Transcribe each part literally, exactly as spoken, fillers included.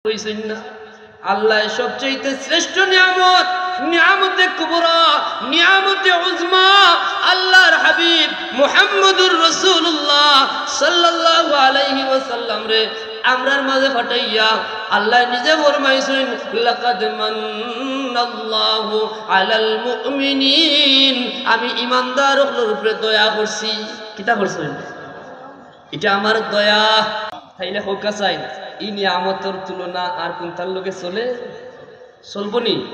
কইছইন না? আল্লাহ সবচাইতে শ্রেষ্ঠ নিয়ামত, নিয়ামতে কুবরা, নিয়ামতে উজমা, আল্লাহর হাবিব মুহাম্মদুর রাসূলুল্লাহ সাল্লাল্লাহু আলাইহি ওয়াসাল্লাম রে আমরার মাঝে পাঠাইয়া আল্লাহ নিজে ফরমাইছইন, "লাকাদ মান্নাল্লাহু আলাল মুমিনিন।" আমি ইমানদার অকলর উপরে দয়া করছি। কিতা করছইন? ইটা আমার দয়া। তাইলে কউক্কা চাইন, ই নিয়ামতর তুলনা আর কুনটার লগে চলে? চলবো নি?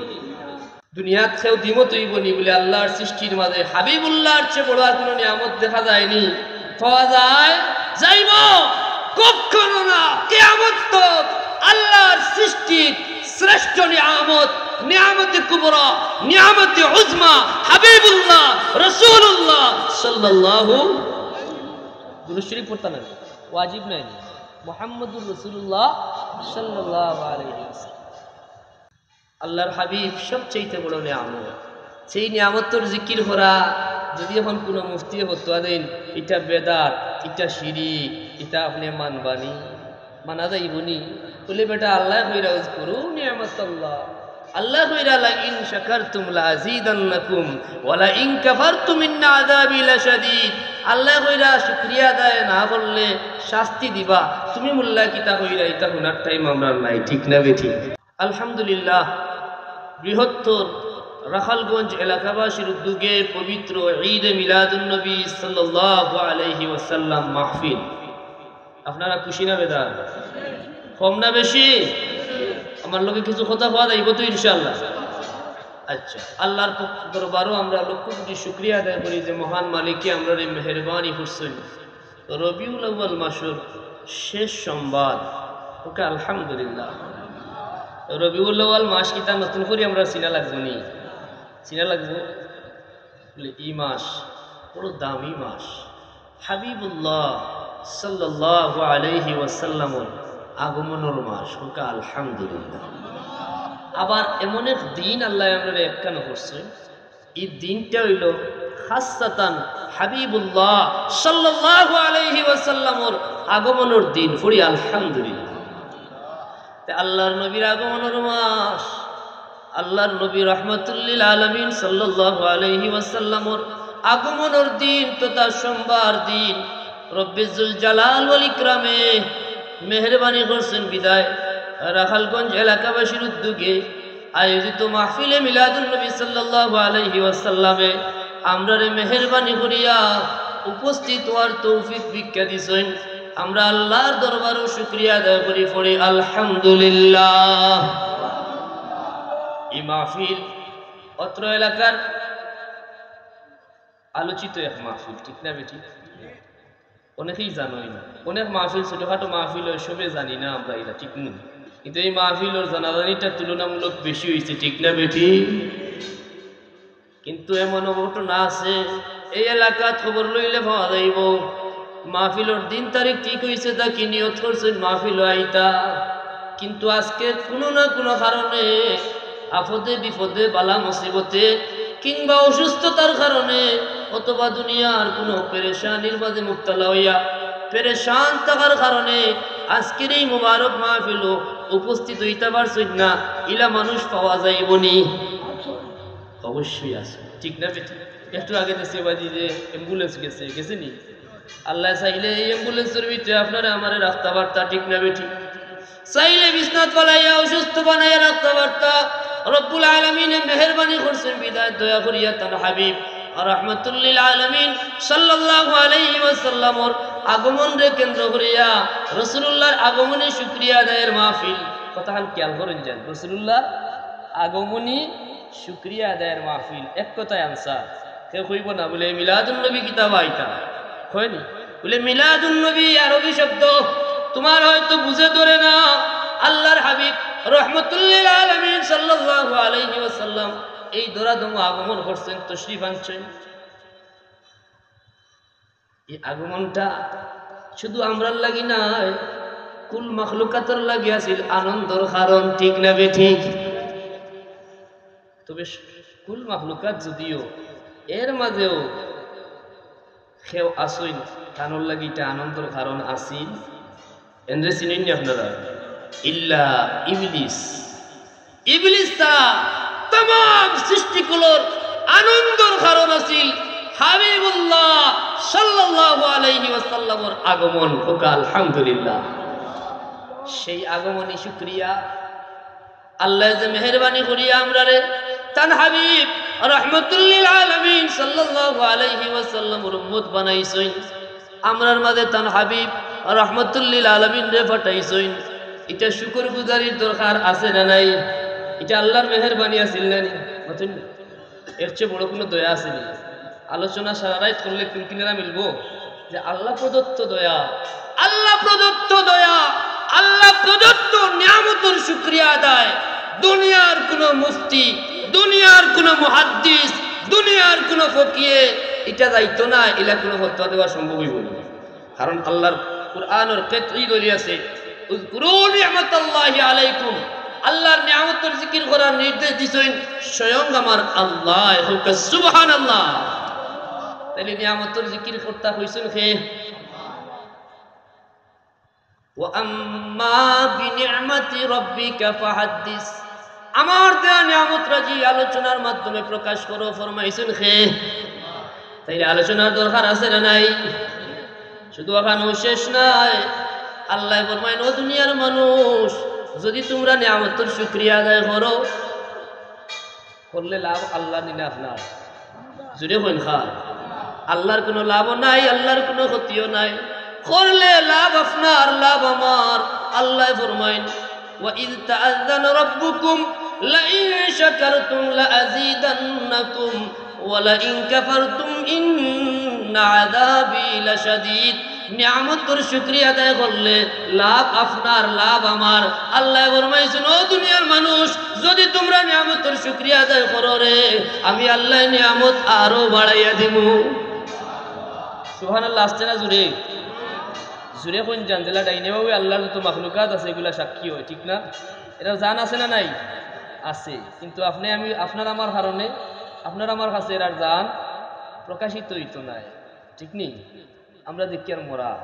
দুনিয়াত কেউ দ্বিমত অইবো নি বুলে আল্লাহর সৃষ্টির মাঝে হাবিবুল্লাহর চেয়ে বড় আর কুনু নিয়ামত দেখা যায়নি, পাওয়া যায়, যাইবো? কখনো না। কিয়ামত তো আল্লাহর সৃষ্টির শ্রেষ্ঠ নিয়ামত, নিয়ামতে কুবরা, নিয়ামতে উজমা, হাবিবুল্লাহ, রাসূলুল্লাহ সাল্লাল্লাহু দুরূদ শরীফ পড়তা নায়, ওয়াজিব নায় নি? মুহাম্মদুর রাসূলুল্লাহ সাল্লাল্লাহু আলাইহি ওয়াসাল্লাম। আল্লাহর হাবিব সবচাইতে বড় নিয়ামত। সেই নিয়ামতর জিকির করা, যদি এখন কুনু মুফতিয়ে ফতোয়া দেইন, ইটা বেদাত, ইটা শিরিক, ইটা আপনে মানবা নি, মানা যাইবো নি? বুলে, বেটা, আল্লাহ কইরা, উজকুরু নিয়ামাতাল্লাহ। আল্লাহ কইরা, "লাইন শাকারতুম লাআযীদান্নাকুম ওয়া লাইন কাফারতুম ইন্না আযাবি লাশাদীদ।" আল্লাহ কইরা, "শুকরিয়া আদায় না করলে শাস্তি দিবা।" তুমি মোল্লা কিতা কইরা, ইটা হুনার টাইম আমরার নাই, ঠিক না বেঠিক? আলহামদুলিল্লাহ, বৃহত্তর রাখালগঞ্জ এলাকাবাসীর উদ্যোগে পবিত্র ঈদে মিলাদুন নবী সাল্লাল্লাহু আলাইহি ওয়াসাল্লাম মাহফিল। আপনারা খুশি না বেজার? কম না বেশি? আমার লগে কিছু কথা কওয়া যাইবো তো ইনশাআল্লাহ? আচ্ছা, আল্লাহর পক্ষ, দরবারও আমরা লক্ষ কোটি শুকরিয়া আদায় করি যে মহান মালিকে আমরারে মেহেরবানি করছইন। রবিউল আউয়াল মাসর শেষ সোমবার, কউক্কা আলহামদুলিল্লাহ। রবিউল আউয়াল মাস কিতা নতুন করি আমরা চিনা লাগবো নি? চিনা লাগবো? বুলে, ই মাস বড় দামি মাস, হাবিবুল্লাহ সাল্লাল্লাহু আলাইহি ওয়াসাল্লামর আগমনর মাস, কউক্কা আলহামদুলিল্লাহ। আবার এমন এক দিন আল্লাহ আমরারে একখানো করছইন, ই দিনটা অইলো খাসসাতান হাবিবুল্লাহ সাল্লাল্লাহু আলাইহি ওয়াসাল্লামর আগমনর দিন, পড়ি আলহামদুলিল্লাহ। তে আল্লাহর নবীর আগমনর মাস, আল্লাহর নবী রহমাতুল্লিল আলামিন সাল্লাল্লাহু আলাইহি ওয়াসাল্লামর আগমনর দিন তথা সোমবার দিন রব্বে জুল জালাল ওয়াল ইকরামে মেহেরবানি করছইন বিদায় রাখালগঞ্জ এলাকাবাসীর উদ্যোগে আয়োজিত মাহফিলে মিলাদুন নবী সাল্লাল্লাহু আলাইহি ওয়াসাল্লামে আমরারে মেহেরবানি করিয়া উপস্থিত অওয়ার তৌফিক ভিক্ষা দিছইন। আমরা আল্লাহর দরবারও শুকরিয়া আদায় করি, পড়ি আলহামদুলিল্লাহ। এই মাহফিল অত্র এলাকার আলোচিত এক মাহফিল, ঠিক না বেঠিক? অনেকেই জানইন না। অনেক মাহফিল, ছোটখাটো মাহফিল অয়, সবে জানি না আমরা ইলা, ঠিক না? কিন্তু এই মাহফিলর জানাজানিটা তুলনামূলক বেশি অইছে, ঠিক না বেঠিক? কিন্তু এমন ঘটনা আছে, এই এলাকাত খবর লইলে পাওয়া যাইবো, মাহফিলর দিন তারিখ ঠিক অইছে, থাকি নিয়ত করছইন মাহফিলো আইতা, কিন্তু আজকে কুনু না কুনু কারণে, আপদে বিপদে, বালা মুসিবতে, কিংবা অসুস্থতার কারণে অথবা দুনিয়ার কুনু পেরেশানির মাঝে মুবতালা অইয়া পেরেশান থাকার কারণে আজকের এই মুবারক মাহফিলো উপস্থিত অইতা পারছইন না, ইলা মানুষ পাওয়া যাইবো নি? অবশ্যই আছে, ঠিক না বেঠিক? একটু আগে দেখছি বাজি যে অ্যাম্বুলেন্স গেছে, গেছে নি? আল্লাহ চাইলে এই অ্যাম্বুলেন্সর ভিতরে আপনারে আমারে রাখতা পারতা, ঠিক না বেঠিক? চাইলে বিছনাত ফালাইয়া অসুস্থ বানাইয়া রাখতা পারতা। রব্বুল আলামিনে মেহেরবানি করছইন বিদায় দয়া করিয়া তান হাবিব রহমাতুল্লিল আলামিন সাল্লাল্লাহু আলাইহি ওয়াসাল্লামর আগমনরে কেন্দ্র করিয়া রাসূলুল্লাহর আগমনী শুকরিয়া আদায়ের মাহফিল। কথাখান খেয়াল করইন যেন, রাসূলুল্লাহর আগমনী শুকরিয়া আদায়ের মাহফিল, এক কথায় আনসার। কেউ কইবো না বুলে, "এই মিলাদুন নবী কিতা বা ইতা?" কয় নি? বুলে, "মিলাদুন নবী আরবি শব্দ, তুমার হয়তো বুঝে ধরে না।" আল্লাহর হাবিব রহমাতুল্লিল আলামিন সাল্লাল্লাহু আলাইহি ওয়াসাল্লাম এই ধরাধমো আগমন করছইন, তশরিফ আনছইন। এই আগমনটা শুধু আমরার লাগি নায়, কুল মাখলুকাতর লাগি আছিল আনন্দর কারণ, ঠিক না বেঠিক? তবে কুল মাখলুকাত যদিও, এর মাঝেও কেউ আছইন, তানর লাগি ইটা আনন্দর কারণ আছিল। এনরে চিনইন নি আপনারা? ইল্লা ইবলিস, ইবলিস ছাড়া তামাম সৃষ্টিকুলর আনন্দর কারণ আছিল হাবিবুল্লাহ সাল্লাল্লাহু আলাইহি ওয়াসাল্লামর আগমন। কউক্কা আলহামদুলিল্লাহ। সেই আগমনী শুকরিয়া। আল্লায় যে মেহেরবানি করিয়া আমরারে তান হাবিব রাহমাতুল্লিল আলামিন সাল্লাল্লাহু আলাইহি ওয়াসাল্লামর উম্মত বানাইছইন, আমরার মাঝে তান হাবিব রাহমাতুল্লিল আলামিনরে পাঠাইছইন, ইটা শুকরগুজারির দরকার আছে না নাই? ইটা আল্লার মেহেরবানি আছিল না নি? মাতইন না। এর চেয়ে বড় কুনু দয়া আছে নি? আলোচনা সারা রাইত করলে কুনকিনারা মিলবো যে আল্লা প্রদত্ত দয়া, আল্লা প্রদত্ত দয়া, আল্লা প্রদত্ত নিয়ামতর শুকরিয়া আদায়। দুনিয়ার কুনু মুফতি, দুনিয়ার কুনু মুহাদ্দিস, দুনিয়ার কুনু ফকিহে ইটা যাইতো না, ইলা কুনু ফতোয়া দেওয়া সম্ভব অইবো না। কারণ আল্লার কুরআনর কেতই দলিল আছে, "উযকুরু নি'মাতাল্লাহি আলাইকুম।" আল্লার নিয়ামতর জিকির করার নির্দেশ দিছইন স্বয়ং আমার আল্লায়। কউক্কা সুবহানাল্লাহ। তাইলে নিয়ামতর জিকির করতা কইছইন কে? "ওয়া আম্মা বিনি'মাতি রাব্বিকা ফাহাদ্দিস।" আমার দেয়া নিয়ামতরাজি আলোচনার মাধ্যমে প্রকাশ করো, ফরমাইছইন কে? তাইলে আলোচনার দরকার আছে না নাই? শুধু অখানউ শেষ নায়। আল্লায় ফরমাইন, "ও দুনিয়ার মানুষ, যুদি তুমরা নিয়ামতর শুকরিয়া আদায় করো, করলে লাভ আল্লার নি না আপনার?" জুরে কইন খা। আল্লার কুনু লাভও নাই, আল্লার কুনু ক্ষতিও নাই। করলে লাভ আপনার, লাভ আমার। আল্লায় ফরমাইন, "ওয়া ইয তাআযানা রাব্বুকুম লাইন শাকারতুম লাআযীদান্নাকুম ওয়া লাইন কাফারতুম ইন্না আযাবি লাশাদীদ।" নিয়ামতর শুকরিয়া আদায় করলে লাভ আপনার, লাভ আমার। আল্লায় ফরমাইছইন, "ও দুনিয়ার মানুষ, যুদি তুমরা নিয়ামতর শুকরিয়া আদায় করো রে, আমি আল্লায় নিয়ামত আরো বাড়াইয়া দিমু।" সুবহানাল্লাহ, আস্তে না জুরে? জুরে কইন জান, যেলা ডাইনে বাউয়ে আল্লার যত মাখলুকাত আছে, ইগুলা সাক্ষী অয়, ঠিক না? এরার জান আছে না নাই? আছে। কিন্তু আপনে আমি, আপনার আমার কারণে, আপনার আমার কাছে এরার জান প্রকাশিত অইতো নায়, ঠিক নি? আমরা দেখি আর মরা,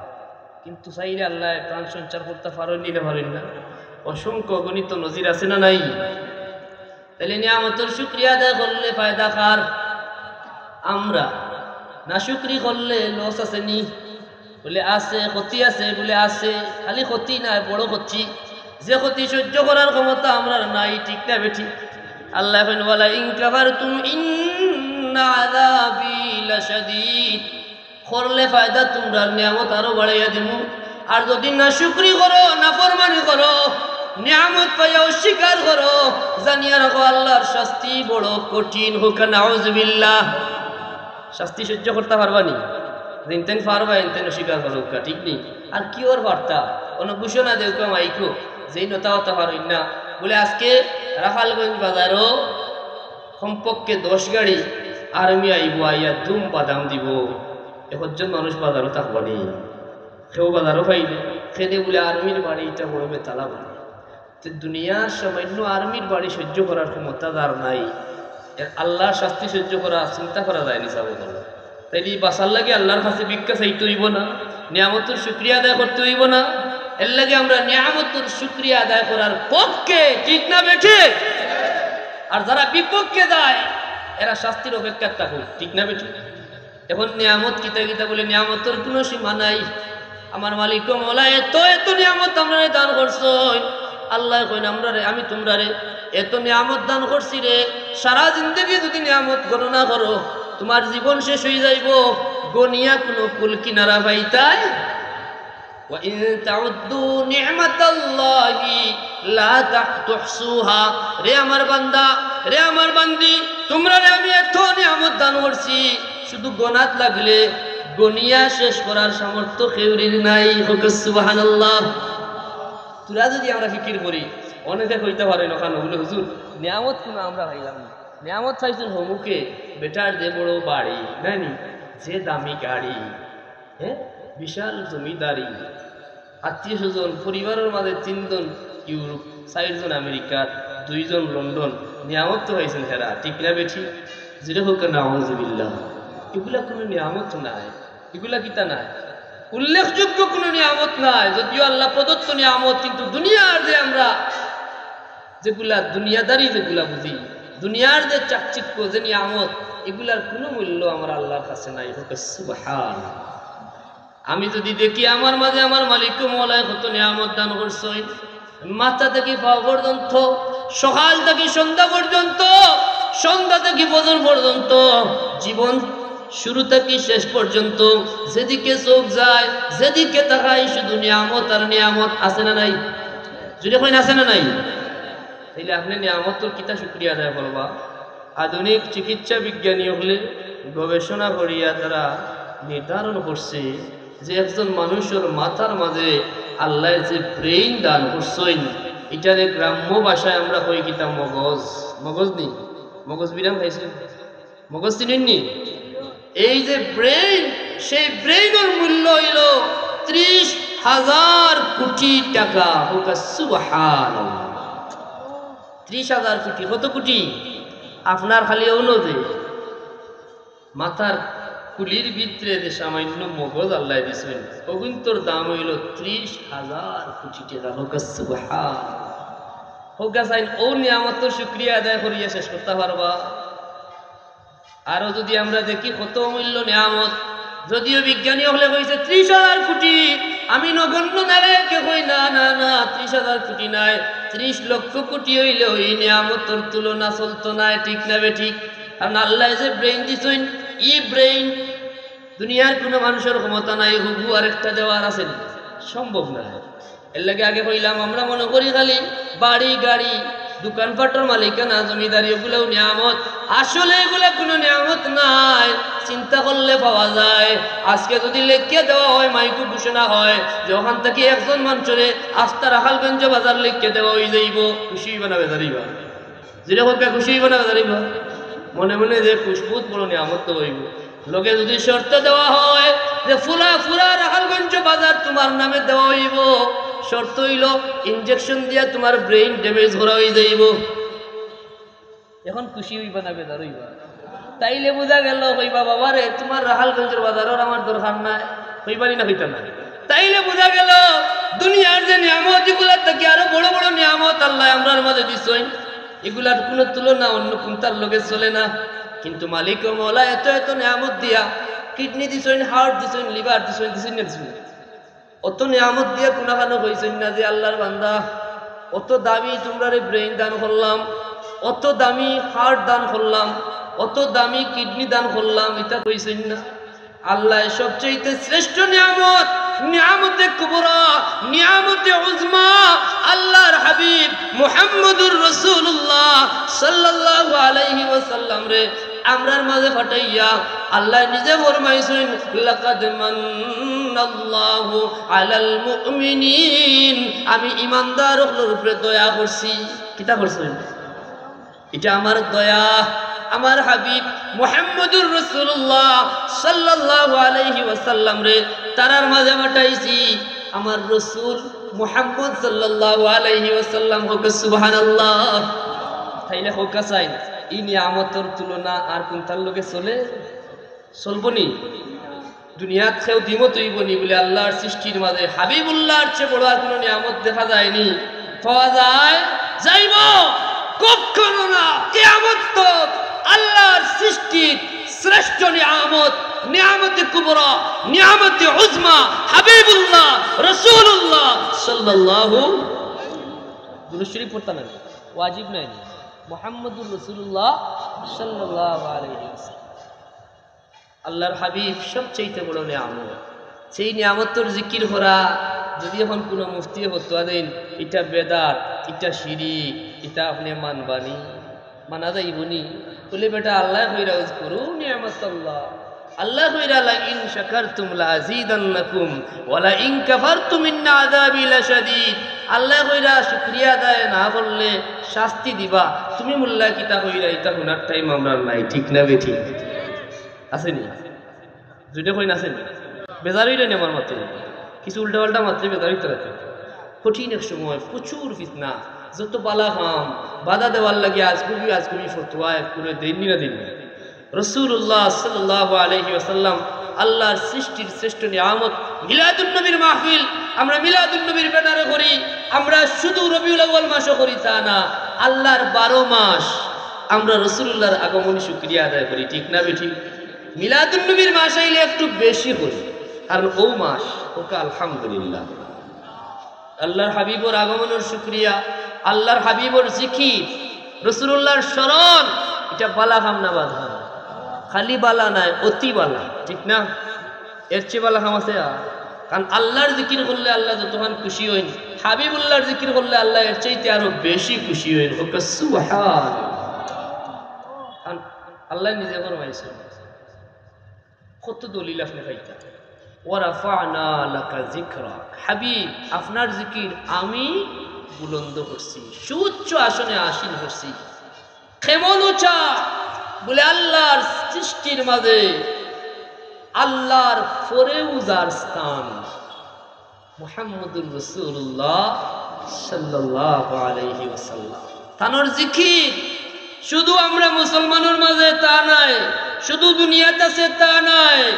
কিন্তু চাইলে আল্লায় প্রাণ সঞ্চার করতা পারইন নি না পারইন না? অসংখ্য অগণিত নজির আছে না নাই? তাইলে নিয়ামতর শুকরিয়া আদায় করলে ফায়দা কার? আমরা। নাশুকরি করলে লস আছে নি? বুলে আছে। ক্ষতি আছে? বুলে আছে। খালি ক্ষতি নায়, বড় ক্ষতি। যে ক্ষতি সহ্য করার ক্ষমতা আমরার নাই, ঠিক না বেঠিক? আল্লায় কইন, "ওয়ালা ইন কাফারতুম ইন্না আযাবি লাশাদীদ।" করলে ফায়দা তুমরার, নিয়ামত আরো বাড়াইয়া দিমু। আর যুদি নাশুকরি করো, নাফরমানি করো, নিয়ামত পাইয়া অস্বীকার করো, জানিয়া রাখো আল্লার শাস্তি বড় কঠিন। কউক্কা নাউজুবিল্লাহ। শাস্তি সহ্য করতা পারবা নি? যেইন তাইন পারবা, এইন তাইন অস্বীকার করউক্কা, ঠিক নি? আর কিওর পারতা? অনো ঘোষণা দেউক্কা মাইকো, যেইন অতা অতা পারইন না। বুলে, "আজকে রাখালগঞ্জ বাজারো কমপক্ষে দশ গাড়ি আর্মি আইবো, আইয়া ধুম বাদাম দিবো।" একজন মানুষ বাজারো থাকবা নি? কেউ বাজারো পাইলে, কেনে বুলে আর্মির বাড়ি ইটা বড় বেতালা বাড়ি। তে দুনিয়ার সামান্য আর্মির বাড়ি সহ্য করার ক্ষমতা যার নাই, এর আল্লার শাস্তি সহ্য করা চিন্তা করা যায় নি, সাবধান। তাইলে ই বাঁচার লাগি আল্লার কাছে ভিক্ষা চাইতে অইবো না, নিয়ামতর শুকরিয়া আদায় করতে অইবো না? এর লাগি আমরা নিয়ামতর শুকরিয়া আদায় করার পক্ষে, ঠিক না বেঠিক? আর যারা বিপক্ষে যায়, এরা শাস্তির অপেক্ষাত থাকো, ঠিক না বেঠিক? এখন নিয়ামত কিতা কিতা বুলে, নিয়ামতর কুনু সীমা নাই। আমার মালিক ও মওলা এত এত নিয়ামত আমরারে দান করছইন। আল্লায় কইন আমরারে, "আমি তুমরারে এত নিয়ামত দান করছি রে, সারা জিন্দেগি যুদি নিয়ামত গণনা করো, তুমার জীবন শেষ অইযাইবো, গনিয়া কুনু কুল কিনারা পাইতায়।" "ওয়া ইন তাউদ্দু নি'মাতাল্লাহি লা তাহ-, তুহসুহা।" রে আমার বান্দা, রে আমার বান্দি, তুমরারে আমি এত নিয়ামত দান করছি, শুধু গনাত লাগলে গনিয়া শেষ করার সামর্থ্য কেউরির নাই। কউক্কা সুবহানাল্লাহ। থুড়া যুদি আমরা ফিকির করি, অনেকে কইতা পারইন অখান, বুলে, "হুজুর, নিয়ামত কুনু আমরা পাইলাম না। নিয়ামত পাইছইন হমুকে, বেটার যে বড় বাড়ি, নায় নি? যে দামি গাড়ি, হ্যাঁ, বিশাল জমিদারি, আত্মীয় স্বজন, পরিবারর মাঝে তিনজন ইউরোপ, চাইরজন আমেরিকাত, দুইজন লন্ডন, নিয়ামত তো পাইছইন হেরা, ঠিক না বেঠিক?" জুরে কউক্কা নাউজুবিল্লাহ। ইগুলা কুনু নিয়ামত নায়, ইগুলা কিতা নায়? উল্লেখযোগ্য কোনো নিয়ামত নাই, যদিও আল্লাহ প্রদত্ত নিয়ামত, কিন্তু দুনিয়ার যে আমরা যেগুলা দুনিয়াদারি যেগুলা বুঝি, দুনিয়ার যে চাকচিক্য, যে নিয়ামত, এগুলার কোনো মূল্য আমার আল্লাহর কাছে নাই। হোক সুবহান। আমি যদি দেখি আমার মাঝে আমার মালিক ও মওলায় কত নিয়ামত দান করছইন, মাথা থাকি পাও পর্যন্ত, সকাল থাকি সন্ধ্যা পর্যন্ত, সন্ধ্যা থাকি ফজর পর্যন্ত, জীবন শুরু থাকি শেষ পর্যন্ত যেদিকে চোখ যায়, যেদিকে তাকাই শুধু নিয়ামত আর নিয়ামত। আছে না নাই? যদি কইন আছে না নাই, তাইলে আপনে নিয়ামতর কিতা শুকরিয়া আদায় করবা? আধুনিক চিকিৎসা বিজ্ঞানী অকলে গবেষণা করিয়া তারা নির্ধারণ করছে যে একজন মানুষর মাথার মাঝে আল্লায় যে ব্রেইন দান করছইন, ইটারে গ্রাম্য ভাষায় আমরা কই কিতা? মগজ। মগজ নি? মগজ বিরাম খাইছইন? মগজ চিনইন নি? এই যে ব্রেইন, সেই ব্রেইনর মূল্য অইলো ত্রিশ হাজার কোটি টাকা। হোক সুবহানাল্লাহ। ত্রিশ হাজার কোটি, কত কোটি? আপনার খালি অউ নদে মাথার খুলির ভিতরে যে সামান্য মগজ আল্লায় দিছইন, অগুইন্তর দাম অইলো ত্রিশ হাজার কোটি টাকা। হোক সুবহান। হোক চাইন, অউ নিয়ামতর শুকরিয়া আদায় করিয়া শেষ করতা পারবা? আরো যদি আমরা দেখি কত অমূল্য নিয়ামত, যদিও বিজ্ঞানী অকলে কইছে ত্রিশ হাজার কোটি, আমি নগণ্য নালায়েকে কই, না, না, না, ত্রিশ হাজার কোটি নায়, ত্রিশ লক্ষ কোটি অইলেও ই নিয়ামতর তুলনা চলতো নায়, ঠিক না বেঠিক? কারণ আল্লায় যে ব্রেইন দিছইন, ই ব্রেইন দুনিয়ার কোনো মানুষর ক্ষমতা নাই, হুবহু আরেকটা দেওয়ার আছে নি, সম্ভব নায়। এরলাগি আগে কইলাম, আমরা মনো করি খালি বাড়ি, গাড়ি, দোকানপাটর মালিকানা, জমিদারি, অগুলাউ নিয়ামত। আসলে এগুলা কোনো নিয়ামত নায়, চিন্তা করলে পাওয়া যায়। আজকে যদি লেখিয়া দেওয়া হয়, মাইকো ঘোষণা হয় যে অখান থাকি একজন মানষরে আস্তা রাখালগঞ্জ বাজার লেখিয়া দেওয়া অইযাইবো, খুশি অইবা না বেজার অইবা? জোরে কউক্কা, খুশি অইবা না বেজার অইবা? মনে মনে যে খুশি, বউত বড় নিয়ামত তো অইবো। লগে যদি শর্ত দেওয়া হয় যে ফুলা, ফুরা রাখালগঞ্জ বাজার তুমার নামে দেওয়া অইবো, শর্ত অইলো ইনজেকশন দিয়া তুমার ব্রেইন ড্যামেজ করা অইযাইবো। এখন খুশি অইবা না বেজার অইবা? তাইলে বুঝা গেল, কইবা, "বাবারে, তুমার রাখালগঞ্জর বাজারর আমার দরকার নাই।" কইবা নি না কইতা না? তাইলে বুঝা গেল, দুনিয়ার যে নিয়ামত, ইগুলার থাকি আরো বড় বড় নিয়ামত আল্লায় আমরার মাঝে দিছইন, ইগুলার কোনো তুলনা অন্য কুনটার লগে চলে না। কিন্তু মালিক ও মওলা এত এত নিয়ামত দিয়া, কিডনি দিছইন, হার্ট দিছইন, লিভার দিছইন, দিছইন না দিছইন না? অত নিয়ামত দিয়া কুনাখানো কইছইন না যে, "আল্লার বান্দা, অত দামি তুমরারে ব্রেইন দান করলাম, অত দামি হার্ট দান করলাম, অত দামি কিডনি দান করলাম", ইতা কইছইন না। আল্লায় সবচাইতে শ্রেষ্ঠ নিয়ামত, নিয়ামতে কুবরা, নিয়ামতে উজমা, আল্লার হাবিব মুহাম্মদুর রাসূলুল্লাহ সাল্লাল্লাহু আলাইহি ওয়াসাল্লামরে আমরার মাঝে পাঠাইয়া আল্লায় নিজে ফরমাইছইন, "লাকাদ মান্নাল্লাহু আলাল মুমিনিন", আমি ইমানদার অকলর উপরে দয়া করছি। কিতা করছইন? ইটা আমার দয়া, আমার হাবিব মুহাম্মদুর রাসূলুল্লাহ সাল্লাল্লাহু আলাইহি ওয়াসাল্লামরে তারার মাঝে পাঠাইছি। আমার রসুল মুহাম্মদ সাল্লাল্লাহু আলাইহি ওয়াসাল্লাম, কউক্কা সুবহানাল্লাহ। তাইলে কউক্কা চাইন, ই নিয়ামতর তুলনা আর কুনটার লগে চলে? চলবো নি? দুনিয়াত কেউ দ্বিমত অইবো নি বুলে আল্লার সৃষ্টির মাঝে হাবিবুল্লাহর চেয়ে বড় আর কোনো নিয়ামত দেখা যায়নি, পাওয়া যায়? যাইবো? কখনো না। কিয়ামত তো আল্লার সৃষ্টির শ্রেষ্ঠ নিয়ামত, নিয়ামতে কুবরা, নিয়ামতে উজমা, হাবিবুল্লাহ, রাসূলুল্লাহ সাল্লাল্লাহু, দুরূদ শরীফ পড়তা না, ওয়াজিব নায় নি? মুহাম্মদুর রাসূলুল্লাহ সাল্লাল্লাহু আলাইহি ওয়াসাল্লাম। আল্লার হাবিব সবচাইতে বড় নিয়ামত। সেই নিয়ামতর জিকির করা, যদি এখন কোনো মুফতিয়ে ফতোয়া দেইন, ইটা বেদাত, ইটা শিরিক, ইটা আপনে মানবা নি, মানা যাইবো নি? বুলে, বেটা, আল্লায় কইরা, "উযকুরু নি'মাতাল্লাহ।" আল্লায় কইরা, "লাইন শাকারতুম লাআযীদান্নাকুম ওয়া লাইন কাফারতুম ইন্না আযাবি লাশাদীদ।" আল্লায় কইরা, "শুকরিয়া আদায় না করলে শাস্তি দিবা।" তুমি মুল্লা কিতা কইরা, ইটা হুনার টাইম আমরার নাই, ঠিক না বেঠিক? আছে নি? জোরে কইন, আছে নি? বেজার অইরা নি আমার মাতে? কিছু উল্টা পাল্টা মাতলে বেজার অইতা নায়। কঠিন এক সময়, প্রচুর ফিতনা, যত বালা কাম বাধা দেওয়ার লাগি আজগুবি আজগুবি ফতোয়া এক করে দেইন নি না দেইন নি? রাসূলুল্লাহ সাল্লাল্লাহু আলাইহি ওয়াসাল্লাম আল্লাহর সৃষ্টির শ্রেষ্ঠ নিয়ামত মিলাদুন নবীর মাহফিল। আমরা মিলাদুন নবীর ব্যানারে করি। আমরা শুধু রবিউল আউয়াল মাসও করি তা না, আল্লাহর বারো মাস আমরা রসুলুল্লাহর আগমনী শুকরিয়া আদায় করি, ঠিক না বেঠিক? মিলাদুন নবীর মাস আইলে একটু বেশি করি, কারণ ও মাস, ওকে আলহামদুলিল্লাহ। আল্লাহর হাবিবর আগমনর শুকরিয়া, আল্লাহর হাবিবর জিকির, রসুলুল্লাহর স্মরণ, এটা বালা কাম না বাদ কাম? খালি বালা নায়, অতি বালা, ঠিক না? এর চেয়ে বালা কাম আছে আর? কারণ আল্লাহর জিকির করলে আল্লাহ যতখান খুশি হইন, হাবিবুল্লাহর জিকির করলে আল্লাহ এর চাইতে আরো বেশি খুশি হইন। ওকে সুবহান। কারণ আল্লাহ নিজে ফরমাইছেন, কত দলিল আপনি পাইতা। ওয়া রাফা'না লাকা যিকরাক। হাবিব, আপনার জিকির আমি বুলন্দ করছি, সুউচ্চ আসনে আসীন করছি। কেমন উঁচা? বলে, আল্লাহর সৃষ্টির মাঝে আল্লাহর পরেও যার স্থান, মুহাম্মদুর রাসূলুল্লাহ সাল্লাল্লাহু আলাইহি ওয়াসাল্লাম। তানর জিকির শুধু আমরা মুসলমানর মাঝে তা নায়, শুধু দুনিয়াত আছে তা নায়।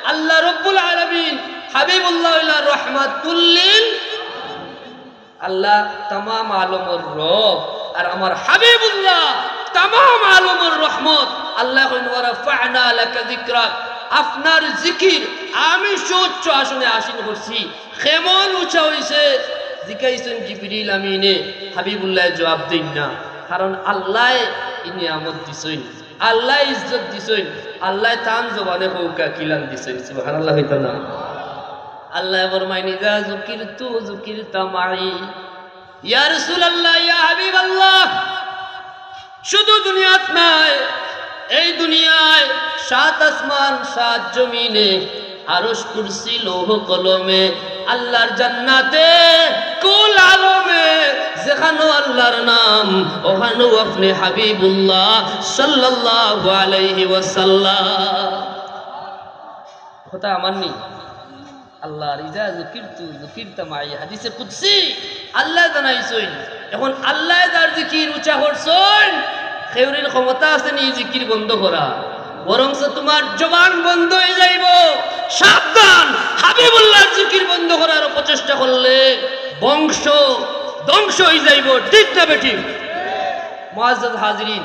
আল্লাহ রব্বুল আলামিন, হাবিবুল্লাহ হইলা রহমাতুল্লিল। আল্লাহ তামাম আলমর রব, আর আমার হাবিবুল্লাহ তামাম আলমর রহমত। আল্লাহ কইন, "ওয়া রাফা'না লাকা যিকরাক।" আপনার জিকির আমি সুউচ্চ আসনে আসীন করছি। কেমন উঁচা হইছে? জিকাইছেন জিবরিল আমিনে, হাবিবুল্লাহ জবাব দেন না, কারণ আল্লাহ ই নিয়ামত দিছইন, আল্লাহ ইজ্জত দিছইন, আল্লাহ তান জবানে কউক্কা কিলান দিছইন। সুবহানাল্লাহ হইতো না? আল্লাহ ফরমাইন, "ইযা যুকিরতু যুকিরতা মাই।" ইয়া রাসূলুল্লাহ, ইয়া হাবিবাল্লাহ, শুধু দুনিয়াত নায়, এই দুনিয়ায় সাত আসমান, সাত জমিনে, আরশ, কুরসি, লৌহ, কলমে, আল্লাহর জান্নাতে, কুল আলমে, যেখানো আল্লাহর নাম, ওখানো আপনি হাবিবুল্লাহ সাল্লাল্লাহু আলাইহি ওয়াসাল্লাম। কথা আমার নি? আল্লাহর ইযা যুকিরতু যুকিরতা মাই, হাদিসে কুদসি, আল্লাহ জানাইছইন। এখন আল্লাহ যার জিকির উঁচা করছইন, কেউরির ক্ষমতা আছে নি জিকির বন্ধ করা? বরঞ্চ তোমার জবান বন্ধ হয়ে যাইব। সাবধান, হাবিবুল্লাহর জিকির বন্ধ করার অপচেষ্টা করলে বংশ ধ্বংস হয়ে যাইব, ঠিক না বেঠিক? মুআজ্জাজ হাজিরিন,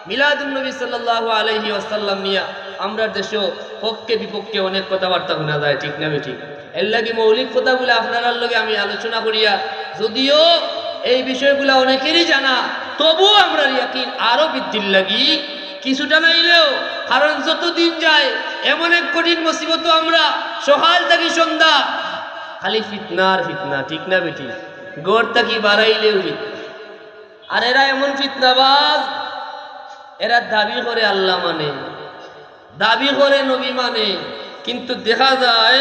মিলাদুন নবী সাল্লাল্লাহু আলাইহি ওয়াসাল্লাম নিয়া আমরার দেশো পক্ষে বিপক্ষে অনেক কথাবার্তা হুনা যায়, ঠিক না বেঠিক? এর লাগি মৌলিক কথাগুলা আপনারার লগে আমি আলোচনা করিয়া, যদিও এই বিষয়গুলা অনেকেরই জানা, তবুও আমরার ইয়াকিন আরো বৃদ্ধির লাগি কিছুটা নাইলেও, কারণ যত দিন যায় এমন এক কঠিন মুসিবতো আমরা সকাল থাকি সন্ধ্যা খালি ফিতনা আর ফিতনা, ঠিক না বেঠিক? ঘর থাকি বারাইলেও ফিতনা। আর এরা এমন ফিতনাবাজ, এরা দাবি করে আল্লাহ মানে, দাবি করে নবী মানে, কিন্তু দেখা যায়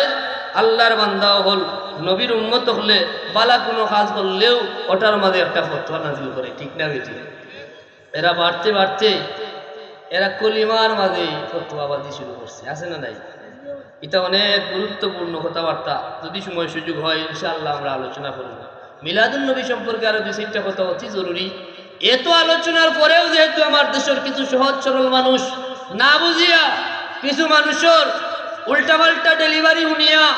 আল্লাহর বান্দা অকল, নবীর উম্মত অকলে বালা কুনু কাজ করলেও ওটার মাঝে একটা ফতোয়া নাজিল করে, ঠিক না বেঠিক? এরা বাড়তে বাড়তে এরা কলিমার মাঝে ফতোয়াবাজি শুরু করছে, আছে না নাই? এটা অনেক গুরুত্বপূর্ণ কথাবার্তা, যদি সময় সুযোগ হয় ইনশাআল্লাহ আমরা আলোচনা করব। মিলাদুন নবী সম্পর্কে আরো দুই চারটা কথা অতি জরুরি। এত আলোচনার পরেও যেহেতু আমার দেশর কিছু সহজ সরল মানুষ না বুঝিয়া কিছু মানুষর উল্টাপাল্টা ডেলিভারি হুনিয়া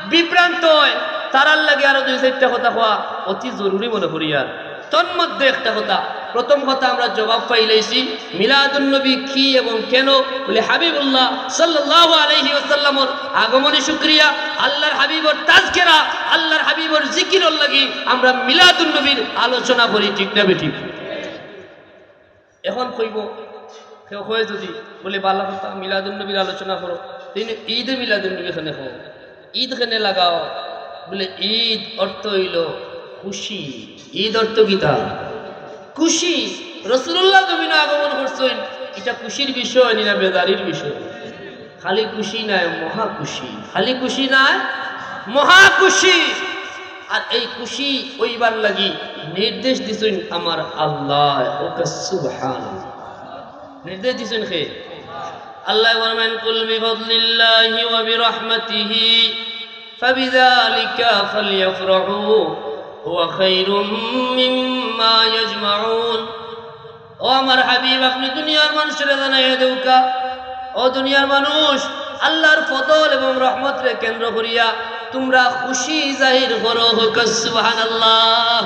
বিভ্রান্ত হয়, তারার লাগি আরো দুই চারটা কথা কওয়া অতি জরুরি মনে করি। আর তন্মধ্যে একটা কথা, প্রথম কথা আমরা জবাব পাইলাইছি, মিলাদুন নবী কি এবং কেন? বলে হাবিবুল্লাহ সাল্লাল্লাহু আলাইহি ওয়াসাল্লামর আগমনী শুকরিয়া, আল্লাহর হাবিবর তাজকেরা, আল্লাহর হাবিবর জিকিরর লাগি আমরা মিলাদুন নবীর আলোচনা করি, ঠিক না বেঠিক? এখন কইব, কেউ কয় যদি, বলে, "বালা কথা, মিলাদুন নবীর আলোচনা করো, তিনি ঈদে মিলাদুন নবী কেনে কও, ঈদ কেনে লাগাও?" বলে, "ঈদ অর্থ হইল খুশি।" ঈদ অর্থ কিতা? খুশি। রাসূলুল্লাহ জমিনো আগমন করছইন, এটা খুশির বিষয় নি না বেজারির বিষয়? খালি খুশি নায়, মহা খুশি। খালি খুশি নায়, মহা খুশি। আর এই খুশি অইবার লাগি নির্দেশ দিছইন আমার আল্লাহ। ওকে সুবহানাল্লাহ। নির্দেশ দিছইন কে? আল্লাহ ফরমাইন, "কুল বিফাদলিল্লাহি ওয়া বিরাহমাতিহি ফাবিযালিকা ফালইফরাহু হুয়া খায়রুম মিম্মা ইয়াজমাউন।" ও আমার হাবিব, আপনি দুনিয়ার মানুষরে জানাইয়া দেউক্কা, ও দুনিয়ার মানুষ, আল্লাহর ফজল এবং রহমতরে কেন্দ্র করিয়া তুমরা খুশি জাহির করো, কউক্কা সুবহানাল্লাহ।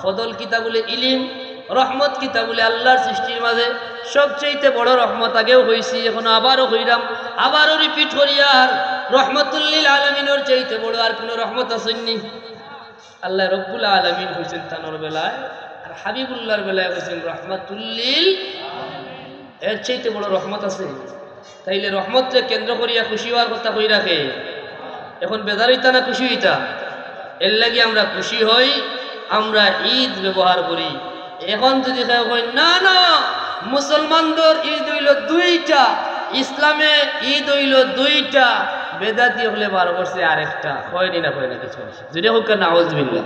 ফজল কিতা বুলে? ইলিম। রহমত কিতা বুলে? আল্লাহর সৃষ্টির মাঝে সবচাইতে বড় রহমত। আগেও কইছি, এখনো আবারও কইরাম, আবারও রিপিট করিয়ার, রহমতুল্লিল আলামিনর চাইতে বড় আর কুনু রহমত আছেনি? আল্লাহ রব্বুল আলামিন কইছইন তানর বেলায়, আর হাবিবুল্লাহর বেলায় কইছইন রহমাতুল্লিল। এর চাইতে বড় রহমত আছে? তাইলে রহমতরে কেন্দ্র করিয়া খুশি অওয়ার কথা কইরা কে? এখন বেজার অইতা না খুশি অইতা? এর লাগি আমরা খুশি হই, আমরা ঈদ ব্যবহার করি। এখন যদি কেউ কয়, "না, না, মুসলমানদের ঈদ অইলো দুইটা, ইসলামে ঈদ অইলো দুইটা", বেদাতি অকলে বার করছে আরেকটা। কয়নি না, কয় না কিছু? জুরে কউক্কা নাউজুবিল্লাহ।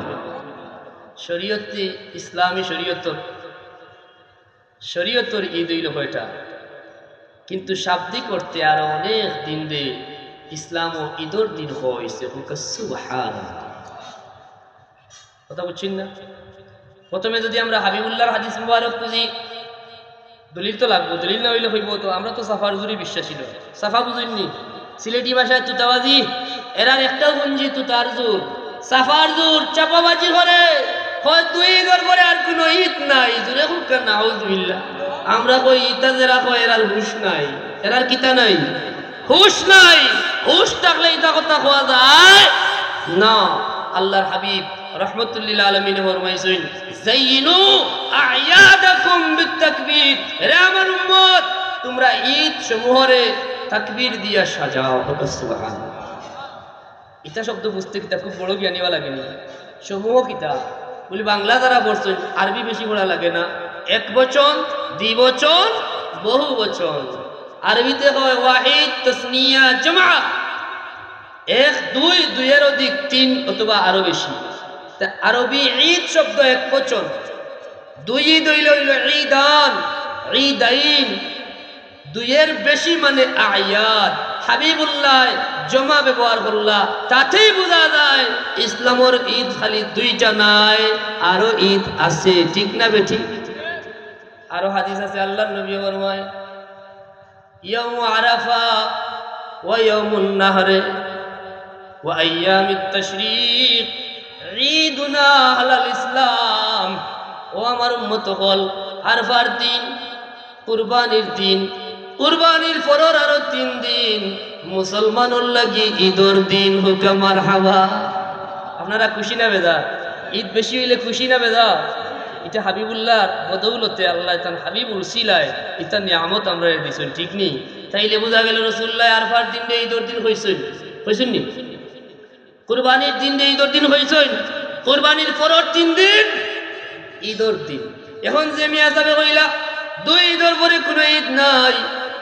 শরীয়তে, ইসলামী শরীয়তর, শরীয়তর ঈদ অইলো কয়টা? কিন্তু শাব্দিক অর্থে আরো অনেক দিনরে ইসলামও ঈদর দিন কওয়া অইছে। কউক্কা সুবহানাল্লাহ। কথা বুঝছইন না? প্রথমে যদি আমরা হাবিবুল্লাহর হাদিস মুবারক খুঁজি, দলিল তো লাগবো, দলিল না অইলে অইবো তো। আমরা তো সাফার জুরে বিশ্বাসী নই। সাফা বুঝইননি? সিলেটি ভাষায় তুতাবাজি, এরার একটাউ পুঞ্জি তুতার জুর, সাফার জুর, চাপাবাজি করে, কয় দুই ঈদর পরে আর কুনু ঈদ নাই। জুরে কউক্কা নাউজুবিল্লাহ। আমরা কই, ইতা যেরা কয়, এরার হুশ নাই। এরার কিতা নাই? হুশ নাই। হুশ থাকলে ইতা কথা কওয়া যায় না। আল্লাহর হাবিব রহমতুল্লিল আলামিনে ফরমাইছইন, "জাইয়িনু আ'য়াদাকুম বিত তাকবীর।" রে আমার উম্মত, তুমরা ঈদ সমূহরে তাকবীর দিয়া সাজাও। কউক্কা সুবহানাল্লাহ। ইতা শব্দ বুঝতে কিতা খুব বড় জ্ঞানী অওয়া লাগেনি? সমূহ কিতা? বুলে, বাংলা যারা পড়ছইন, আরবি বেশি পড়া লাগে না। এক বচন, দ্বিবচন, বহু বচন। আরবিতে কয় ওয়াহিদ, তাসনিয়া, জামা। এক, দুই, দুইয়ের অধিক, তিন অথবা আরো বেশি। তে আরবি ঈদ শব্দ এক বচন, দুই ঈদ অইলে অইলো ঈদান, ঈদাইন। দুইয়ের বেশি মানে আ'য়াদ। হাবিবুল্লাহ জমা ব্যবহার করলা, তাতেই বুঝা যায় ইসলামর ঈদ খালি দুইটা নায়, আরো ঈদ আছে। ঠিক না বেঠিক? আরো হাদিস আছে, আল্লাহর নবী ফরমায়, ইয়াউমু আরাফা ওয়া ইয়াউমুন নাহরে ওয়া আইয়ামিত তাশরিক ঈদুনা আলাল ইসলাম। ও আমার উম্মত অকল, আরফার দিন, কুরবানির দিন, কুরবানির পরর আরো তিন দিন মুসলমানর লাগি ঈদর দিন। কউক্কা মারহাবা। আপনারা খুশি না বেজার? ঈদ বেশি অইলে খুশি না বেজার? ইটা হাবিবুল্লাহর বদৌলতে, আল্লাহ তান হাবিব উসিলায় ইতা নিয়ামত আমরারে দিছইন, ঠিক নি? তাইলে বুঝা গেল রসুলুল্লায় আরফার দিনরে ঈদর দিন কইছইন, কইছইন নি? কুরবানির দিনরে ঈদর দিন কইছইন, কুরবানির পরর তিন দিন ঈদর দিন। এখন যে মিয়া সাবে কইলা দুই ঈদর পরে কুনু ঈদ নাই,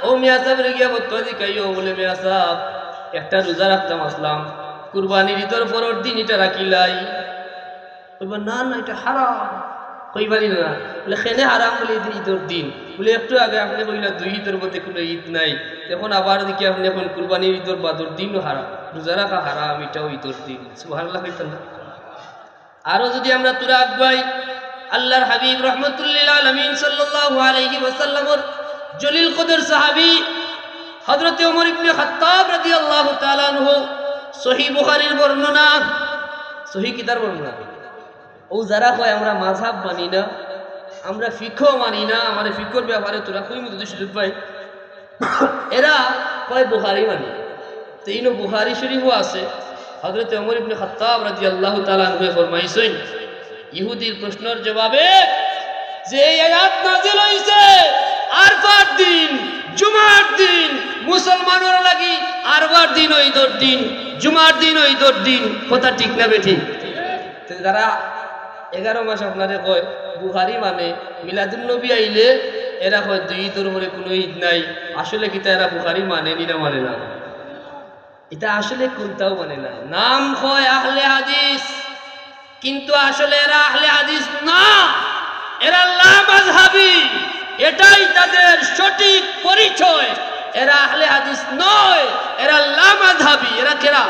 অউ মিয়া সাবরে গিয়া ফতোয়া জিকাইও, বুলে, "মিয়া সাব, একটা রোজা রাখতাম আছলাম, কুরবানির ঈদর পরর দিন ইটা রাখিলাই।" কইবা, "না, না, ইটা হারাম।" কইবা নি না? বুলে, "কেনে হারাম?" বুলে, "ঈদ, ঈদর দিন।" বুলে, "একটু আগে আপনে কইলা দুই ঈদর মধ্যে কুনু ঈদ নাই, এখন আবার দেখি আপনে কইন কুরবানির ঈদর বাদর দিনও হারাম, রোজা রাখা হারাম, ইটাও ঈদর দিন।" সুবহানাল্লাহ কইতা না? আরো যদি আমরা থুড়া আগুয়াই, আল্লাহর হাবিব রহমতুল্লিল আলামিন সাল্লাল্লাহু আলাইহি ওয়াসাল্লামর জলিল কদর সাহাবী হযরতে ওমর ইবনে খাত্তাব রাদিয়াল্লাহু তাআলা আনহু, সহিহ বুখারীর বর্ণনা, সহিহ কিতার বর্ণনা? অউ যারা কয় আমরা মাযহাব মানি না, আমরা ফিকহ মানি না, আমারে ফিকহর ব্যাপারে থুড়া কইমু যদি সুযোগ পাই, এরা কয় বুখারী মানি। তে ইনো বুখারী শরীফও আছে, হযরতে ওমর ইবনে খাত্তাব রাদিয়াল্লাহু তাআলা আনহু ফরমাইছইন, ইহুদির প্রশ্নর জবাবে যে এই আয়াত নাজিল অইছে, আরফার দিন, জুমার দিন, মুসলমানর লাগি আরফার দিন ঈদর দিন, জুমার দিন ঈদর দিন, কথা ঠিক না বেঠিক? তে যারা এগারো মাস আপনারে কয় বুখারী মানে, মিলাদুন নবী আইলে এরা কয় দুই ঈদর পরে কুনু ঈদ নাই, আসলে কিতা এরা বুখারী মানে নি না মানে না? ইতা আসলে কুনটাও মানে না। নাম কয় আহলে হাদিস, কিন্তু আসলে এরা আহলে হাদিস না, এরা লামাযহাবী। এটাই তাদের সঠিক পরিচয়। এরা আহলে হাদিস নয়, এরা লামাযহাবী। এরা কেরা?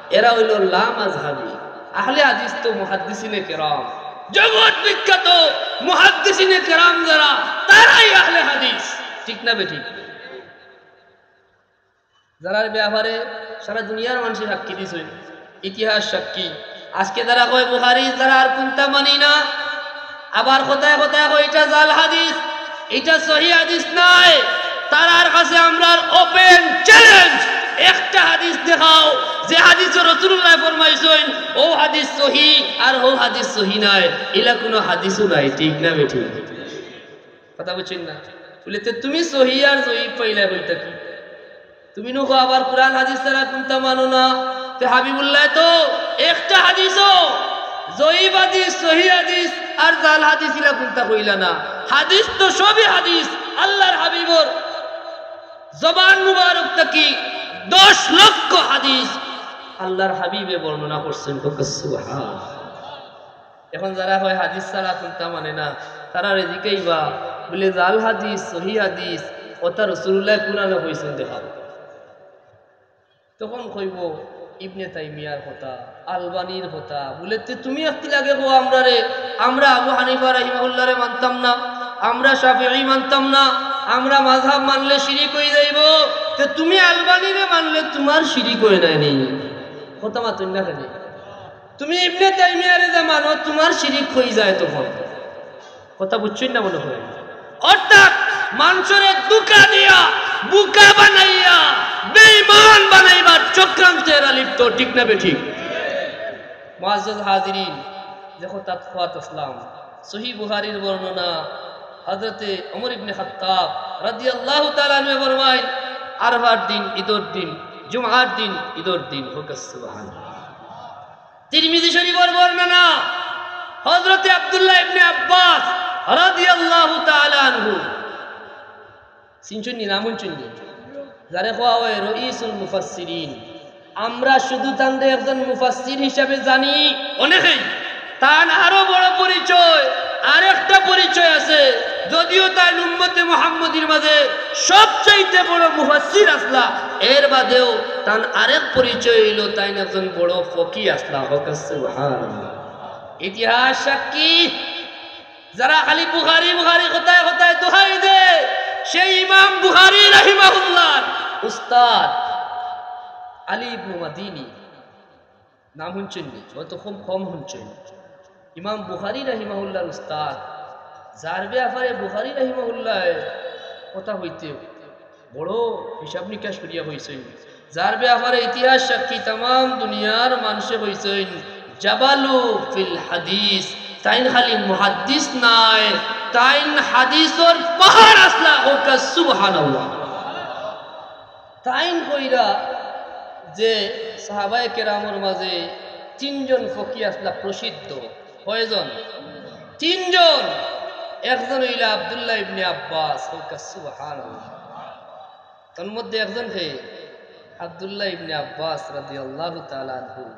এরা অইলো লামাযহাবী। আহলে হাদিস তো মুহাদ্দিসিনে কেরাম, জগৎ বিখ্যাত মুহাদ্দিসিনে কেরাম যারা, তারাই আহলে হাদিস। ঠিক না বেঠিক? যারার ব্যাপারে সারা দুনিয়ার মানষে সাক্ষী দিছইন, ইতিহাস সাক্ষী। আজকে যারা কয় বুখারী ছাড়া আর কুনটা মানি না, আবার কথায় কথায় কয় ইটা জাল হাদিস, ইটা সহি হাদিস নায়। তারার কাছে আমরার open challenge, একটা হাদিস দেখাও যে হাদিসো রাসূলুল্লায় ফরমাইছইন, অউ হাদিস সহি আর অউ হাদিস সহি নায়, ইলা কুনু হাদিসউ নায়, ঠিক না বেঠিক? কথা বুঝছইন না? বুলে, "তে তুমি সহি আর জয়ীফ পাইলায় কই থাকি? তুমি নু কও আবার কুরআন হাদিস ছাড়া কুনটা মানো না।" তে হাবিবুল্লায় তো একটা হাদিসও, জয়ীফ হাদিস, সহি হাদিস আর জাল হাদিস ইলা কুনটা কইলা না। হাদিস তো সবই হাদিস, আল্লার হাবিবর জবান মুবারক থাকি দশ লক্ষ হাদিস আল্লার হাবিবে বর্ণনা করছইন। কউক্কা সুবহান। এখন যারা কয় হাদিস ছাড়া কুনটা মানে না, তারারে জিকাইবা, বুলে, "জাল হাদিস, সহি হাদিস, অতা রাসূলুল্লায় কুরআনো কইছইন দেখাও।" তখন কইবো ইবনে তাইমিয়ার কথা, আলবানির কথা। বুলে, "তে তুমি একদিন আগে কও আমরারে, আমরা আবু হানিফা রাহিমাহুল্লাহরে মানতাম না, আমরা শাফিঈ মানতাম না, আমরা মাযহাব মানলে শিরিক অই যাইবো। তে তুমি আলবানিরে মানলে তুমার শিরিক অয় নায় নি?" কথা মাতইন না কেনে? তুমি ইবনে তাইমিয়ারে যে মানো, তুমার শিরিক অই যায় তখন। কথা বুঝছইন না মনে হয়? অর্থাৎ মানষরে ধুকা দিয়া, বুকা বানাইয়া, বেঈমান বানাইবার চক্রান্তে এরা লিপ্ত, ঠিক না বেঠিক? মুআজ্জাজ হাজিরিন, যে কথাত কওয়াত আছলাম, সহি বুখারীর বর্ণনা, হযরতে ওমর ইবনে খাত্তাব রাদিয়াল্লাহু তাআলা আনহু ফরমাইন, আরফার দিন, ঈদর দিন, জুমআর দিন, ঈদর দিন, কউক্কা সুবহানাল্লাহ। তিরমিজি শরীফর বর্ণনা, হযরতে আব্দুল্লাহ ইবনে আব্বাস রাদিয়াল্লাহু তাআলা আনহু। চিনছইন নি, নাম হুনছইন নি? যারে কওয়া অয় রইসুল মুফাসসিরিন। আমরা শুধু তানরে একজন মুফাসসির হিসাবে জানি, অনেকেই। তান আরো বড় পরিচয়, আরেকটা পরিচয় আছে। যদিও তাইন উম্মতে মুহাম্মদীর মাঝে সবচাইতে বড় মুফাসসির আছলা, এর বাদেও তান আরেক পরিচয় অইলো তাইন একজন বড় ফকি আছলা। কউক্কা সুবহানাল্লাহ। ইতিহাস সাক্ষী, যারা খালি বুখারী, বুখারী কথায় কথায় দোহাই দেয়, সেই ইমাম বুখারী রাহিমাহুল্লাহর উস্তাদ আলী ইবনে মাদিনী। নাম হুনছইন নি? হয়তো খুব কম হুনছইন। ইমাম বুখারী রাহিমাহুল্লাহর উস্তাদ, যার ব্যাপারে বুখারী রাহিমাহুল্লায় কথা কইতে বড় হিসাব নিকাশ করিয়া কইছইন, যার ব্যাপারে ইতিহাস সাক্ষী তামাম দুনিয়ার মানষে কইছইন, জাবালু ফিল হাদিস, তাইন খালি মুহাদ্দিস নায়, তাইন হাদিসর পাহাড় আছলা। কউক্কা সুবহানাল্লাহ। তাইন কইরা যে সাহাবায়ে কেরামর মাঝে তিনজন ফকি আছলা প্রসিদ্ধ। কয়জন? তিনজন। একজন অইলা আব্দুল্লাহ ইবনে আব্বাস। কউক্কা সুবহানাল্লাহ। তার মধ্যে একজন কে? আব্দুল্লাহ ইবনে আব্বাস রাদিয়াল্লাহু তাআলা আনহু।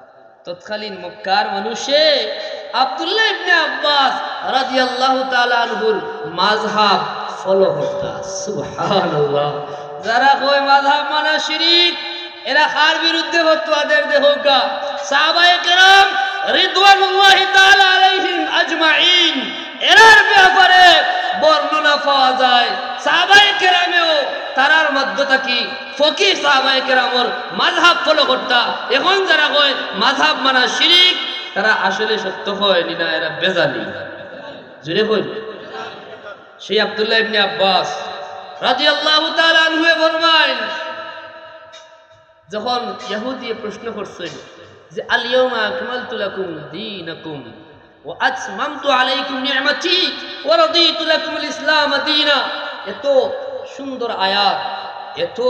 তৎকালীন মক্কার মানুষে আব্দুল্লাহ ইবনে আব্বাস রাদিয়াল্লাহু তাআলা আনহুর মাযহাব follow করতা। সুবহানাল্লাহ। যারা কয় মাযহাব মানা শিরিক, এরা কার বিরুদ্ধে ফতোয়া দের দেখউক্কা? সাহাবায়ে কেরাম রিদওয়ানুল্লাহি তাআলা আলাইহিম আজমাইন, এরার ব্যাপারে বর্ণনা পাওয়া যায়। সাহাবায়ে কেরামেও তারার মধ্য থাকি ফকি সাহাবায়ে কেরামর মাযহাব follow করতা। এখন যারা কয় মাযহাব মানা শিরিক, তারা আসলে সত্য কয় নি না, এরা বেজালি। জোরে কইন। সেই আব্দুল্লাহ ইবনে আব্বাস রাদিয়াল্লাহু তাআলা আনহুয়ে ফরমাইন, যখন ইহুদিয়ে প্রশ্ন করছইন যে, "আল ইয়াউমা আকমালতু লাকুম দীনাকুম ওয়া আতমামতু আলাইকুম নি'মাতি ওয়া রাদিতু লাকুমুল ইসলাম দীনা।" এত সুন্দর আয়াত, এত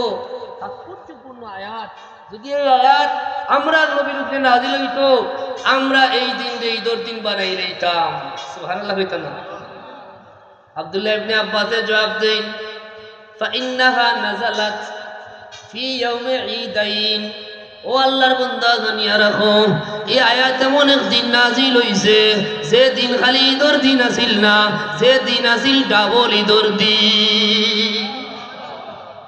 তাৎপর্যপূর্ণ আয়াত। যদি এই আয়াত আমরার নবীর উপরে নাজিল অইতো, আমরা এই দিনরে ঈদর দিন বানাইলাইতাম। সুবহানাল্লাহ কইতা না? আব্দুল্লাহ ইবনে আব্বাসে জবাব দেইন, "ফাইন্নাহা নাজালাত ফি ইয়াউমি ঈদাইন।" ও আল্লাহর বান্দা, জানিয়া রাখো, এই আয়াত এমন এক দিন নাজিল অইছে, যে দিন খালি ঈদর দিন আছিল না, যে দিন আছিল double ঈদর দিন।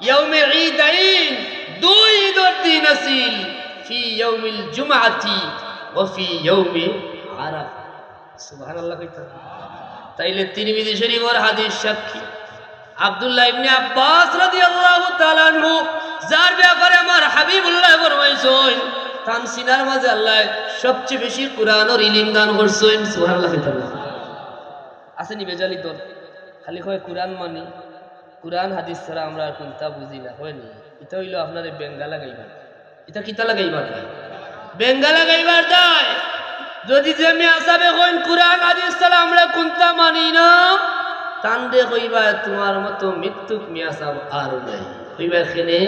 ইয়াউমে ঈদাইন, দুই ঈদর দিন আছিল, ফি ইয়াউমিল জুমআতি ওয়া ফি ইয়াউমি আরাফা। সুবহানাল্লাহ কইতা। তাইলে তিরমিজি শরীফর হাদিস সাক্ষী। আব্দুল্লাহ ইবনে আব্বাস রাদিয়াল্লাহু তাআলা আনহু যার ব্যাপারে আমার হাবিবুল্লাহ ফরমাইছইন, তান সিনার মাঝে আল্লায় সবচেয়ে বেশি কুরআনর ইলিম দান করছইন। সুবহানাল্লাহ। আছে নি বেজালি দল? খালি কয় কুরআন মানি, কুরআন হাদিস ছাড়া আমরা আর কুনতা বুঝি না, কয় নি? ইটা অইলো আপনারে বেঙ্গা লাগাইবার। ইটা কিতা লাগাইবার দায়? বেঙ্গা লাগাইবার দায়। যদি যে মিয়া সাবে কইন কুরআন হাদিস ছাড়া আমরা কুনতা মানি না, তানরে কইবা, "তুমার মতো মিথ্যুক মিয়া সাব আর নাই।" কইবা কেনে?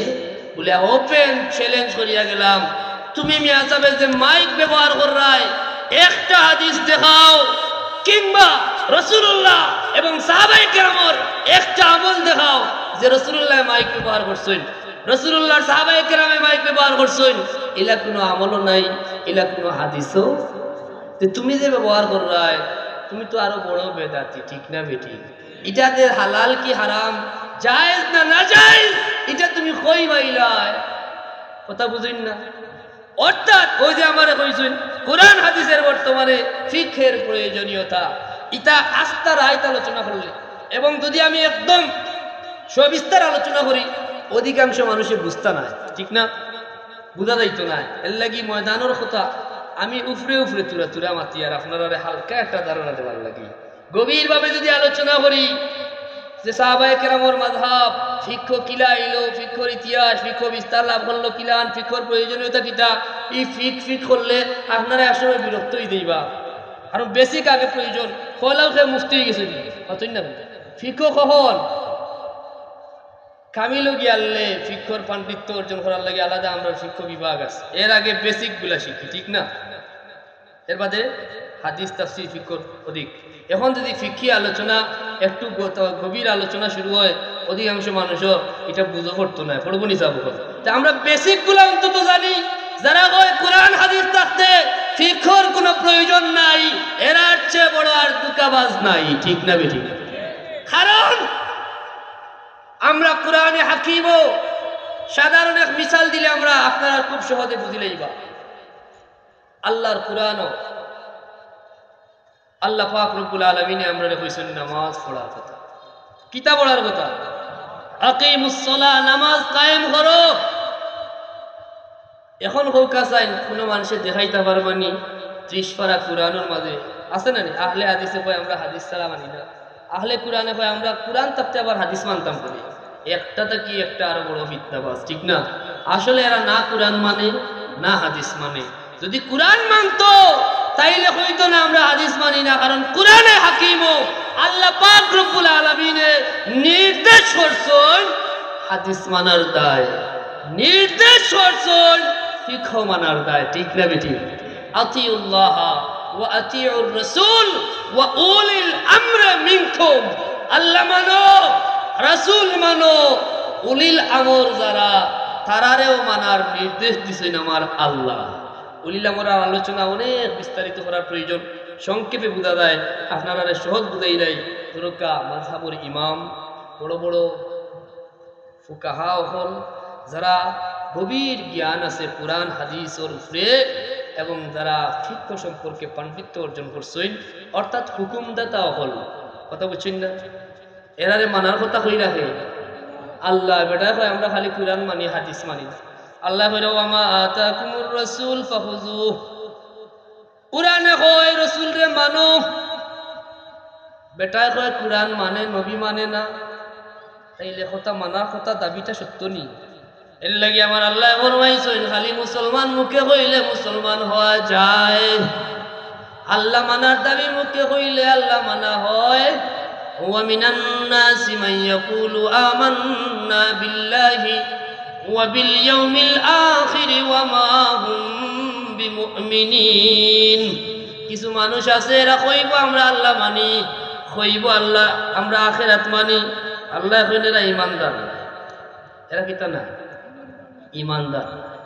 বুলে, "Open challenge করিয়া গেলাম, তুমি মিয়া সাবে যে মাইক ব্যবহার কররায়, একটা হাদিস দেখাও, কিংবা রাসূলুল্লাহ এবং সাহাবায়ে কেরামর একটা আমল দেখাও যে রাসূলুল্লাহ মাইক ব্যবহার করছইন।" রাসূলুল্লাহর সাহাবায়ে কেরামে মাইক ব্যবহার করছইন, ইলা কুনু আমলও নাই, ইলা কুনু হাদিসও। তে তুমি যে ব্যবহার কররায়, তুমি তো আরো বড় বেদাতি, ঠিক না বেঠিক? ইটা যে হালাল কি হারাম, জায়েজ না নাজায়েজ, ইটা তুমি কই পাইলায়? কথা বুঝইন না? অর্থাৎ ওই যে আমারে কইছইন, কুরআন হাদিসের বর্তমানে ফিকহের প্রয়োজনীয়তা, ইটা আস্তা রাইত আলোচনা করলে, এবং যদি আমি একদম সবিস্তার আলোচনা করি, অধিকাংশ মানুষে বুঝতা নায়, ঠিক না? বুঝা যাইতো নায়। এর লাগি ময়দানর কথা আমি উফরে উফরে তুরা তুরা মাতি, আর আপনারারে হালকা একটা ধারণা দেওয়ার লাগি। গভীরভাবে যদি আলোচনা করি যে সাহাবায়ে কেরামর মাযহাব, ফিকহ কিলা আইলো, ফিকহর ইতিহাস, ফিকহ বিস্তার লাভ করলো কিলান, ফিকহর প্রয়োজনীয়তা কিতা, ই ফিক ফিক করলে আপনারা একসময় বিরক্ত অই যাইবা। কারণ বেসিক আগে প্রয়োজন। কইলাও কে মুফতি অই গেছে, অতই না? ফিকহ কখন? কামিলো গিয়ালে ফিকহর পাণ্ডিত্য অর্জন করার লাগি আলাদা আমরার ফিকহ বিভাগ আছে। এর আগে বেসিক গুলা শিখি, ঠিক না? এর বাদে হাদিস, তাফসীর, ফিকহর অধিক। এখন যদি ফিকহি আলোচনা একটু গ-, গভীর আলোচনা শুরু হয়, অধিকাংশ মানুষও ইটা বুঝো পড়তো নায়, পড়বো নি যাবো। তে আমরা বেসিক গুলা অন্তত জানি। যারা কয় কুরআন হাদিস থাকতে ফিকহর কুনু প্রয়োজন নাই, এরার চেয়ে বড় আর ধোঁকাবাজ নাই, ঠিক না বেঠিক? কারণ আমরা কুরআনে হাকিমও, সাধারণ এক মিসাল দিলে আমরা, আপনারা খুব সহজে বুঝিলাইবা। আল্লাহর কুরআনও আল্লাহ পাক রব্বুল আলামিনে আমরারে কইছইন নামাজ পড়ার কথা। কিতা পড়ার কথা? আকিমুস সালাহ, নামাজ কায়েম করো। এখন কউক্কা চাইন, কুনু মানষে দেখাইতা পারবা নি ত্রিশ পারা কুরআনর মাঝে আছে না নি? আহলে হাদিসে কয় আমরা হাদিস ছাড়া মানি না। আহলে কুরআনে কয় আমরা কুরআন থাকতে আবার হাদিস মানতাম করি। একটা থাকি একটা আরো বড় ফিতনাবাজ, ঠিক না? আসলে এরা না কুরআন মানে, না হাদিস মানে। যদি কুরআন মানতো, তাইলে কইতো না আমরা হাদিস মানি না, কারণ কুরআনে হাকিমও আল্লাহ পাক রব্বুল আলামিনে নির্দেশ করছইন হাদিস মানার দায়, নির্দেশ করছইন ফিকহ মানার দায়, ঠিক না বেঠিক? আতিউল্লাহ ওয়া আতিউর রাসূল ওয়া উলিল আমরি মিনকুম। আল্লাহ মানো, রাসূল মানো, উলিল আমর যারা, তারারেও মানার নির্দেশ দিছইন আমার আল্লাহ। উলিল আমরর আলোচনা অনেক বিস্তারিত করার প্রয়োজন, সংক্ষেপে বুঝা যায়, আপনারারে সহজ বুঝাইলাই। ধরুক্কা মাযহাবর ইমাম, বড় বড় ফুকাহা অকল, যারা গভীর জ্ঞান আছে কুরআন হাদিসর উপরে এবং যারা ফিকহ সম্পর্কে পাণ্ডিত্য অর্জন করছইন, অর্থাৎ হুকুমদাতা অকল, কথা বুঝছইন না? এরারে মানার কথা কইরা কে? আল্লাহ। বেটায় কয় আমরা খালি কুরআন মানি, হাদিস মানি না। আল্লায় কইরা, "ওয়া মা আতাকুমুর রাসূল ফাখুযুহ।" কুরআনে কয় রসুলরে মানো, বেটায় কয় কুরআন মানে, নবী মানে না, তাইলে কথা মানার কথা দাবিটা সত্য নি? এর লাগি আমার আল্লায় ফরমাইছইন, খালি মুসলমান মুখে কইলে মুসলমান হওয়া যায়, আল্লাহ মানার দাবি মুখে কইলে আল্লাহ মানা হয়। ওয়া মিনান নাসি মান ইয়াকুলু আমান্না বিল্লাহি ওয়া বিল ইয়াউমিল আখিরি ওয়া মা হুম বিমুমিনিন। কিছু মানুষ আছে, এরা কইবো আমরা আল্লাহ মানি, কইবো আল্লাহ, আমরা আখেরাত মানি। আল্লায় কইন এরা ইমানদার। এরা কিতা না? ইমানদার।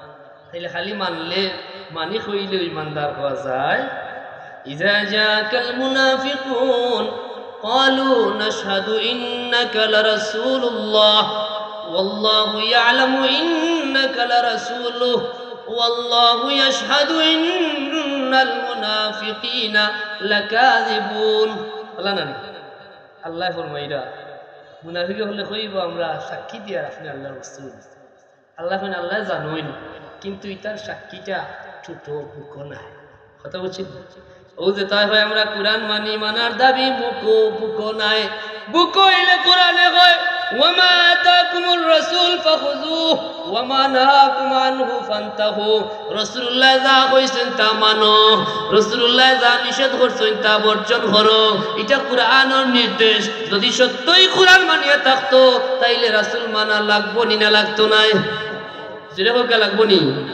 তাইলে খালি মানলে, মানি কইলেও ইমানদার হওয়া যায়? ইযা জাআকাল মুনাফিকুন ক্বালু নাশহাদু ইন্নাকা লারাসূলুল্লাহ ওয়াল্লাহু ইয়ালামু ইন্নাকা লারাসূলুহু ওয়াল্লাহু ইয়াশহাদু ইন্নাল মুনাফিকিনা লাকাযিবুন। আল্লাহ নানি? আল্লায় ফরমাইরা, মুনাফিক অকলে কইবো, "আমরা সাক্ষী দিয়ার আপনে আল্লাহর রাসূল।" আল্লায় কইন, আল্লায় জানইন, কিন্তু ইতার সাক্ষীটা ঠুটো, বুকো নায়। কথা বুঝছইন? অউ যেতায় কয় আমরা কুরআন মানি, মানার দাবি মুখো, বুকো নায়। বুকো অইলে কুরআনে কয়, "ওয়ামা আতাকুমুর রাসূল ফাখুযুহু ওয়ামা নাহাকুম আনহু ফান্তাহু।" রাসূলুল্লায় যা কইছইন তা মানো, রাসূলুল্লায় যা নিষেধ করছইন তা বর্জন করো। ইটা কুরআনর নির্দেশ। যুদি সত্যই কুরআন মানিয়া থাকতো, তাইলে রাসূল মানা লাগবো নি না লাগতো নায়? জুরে কউক্কা, লাগবো নি?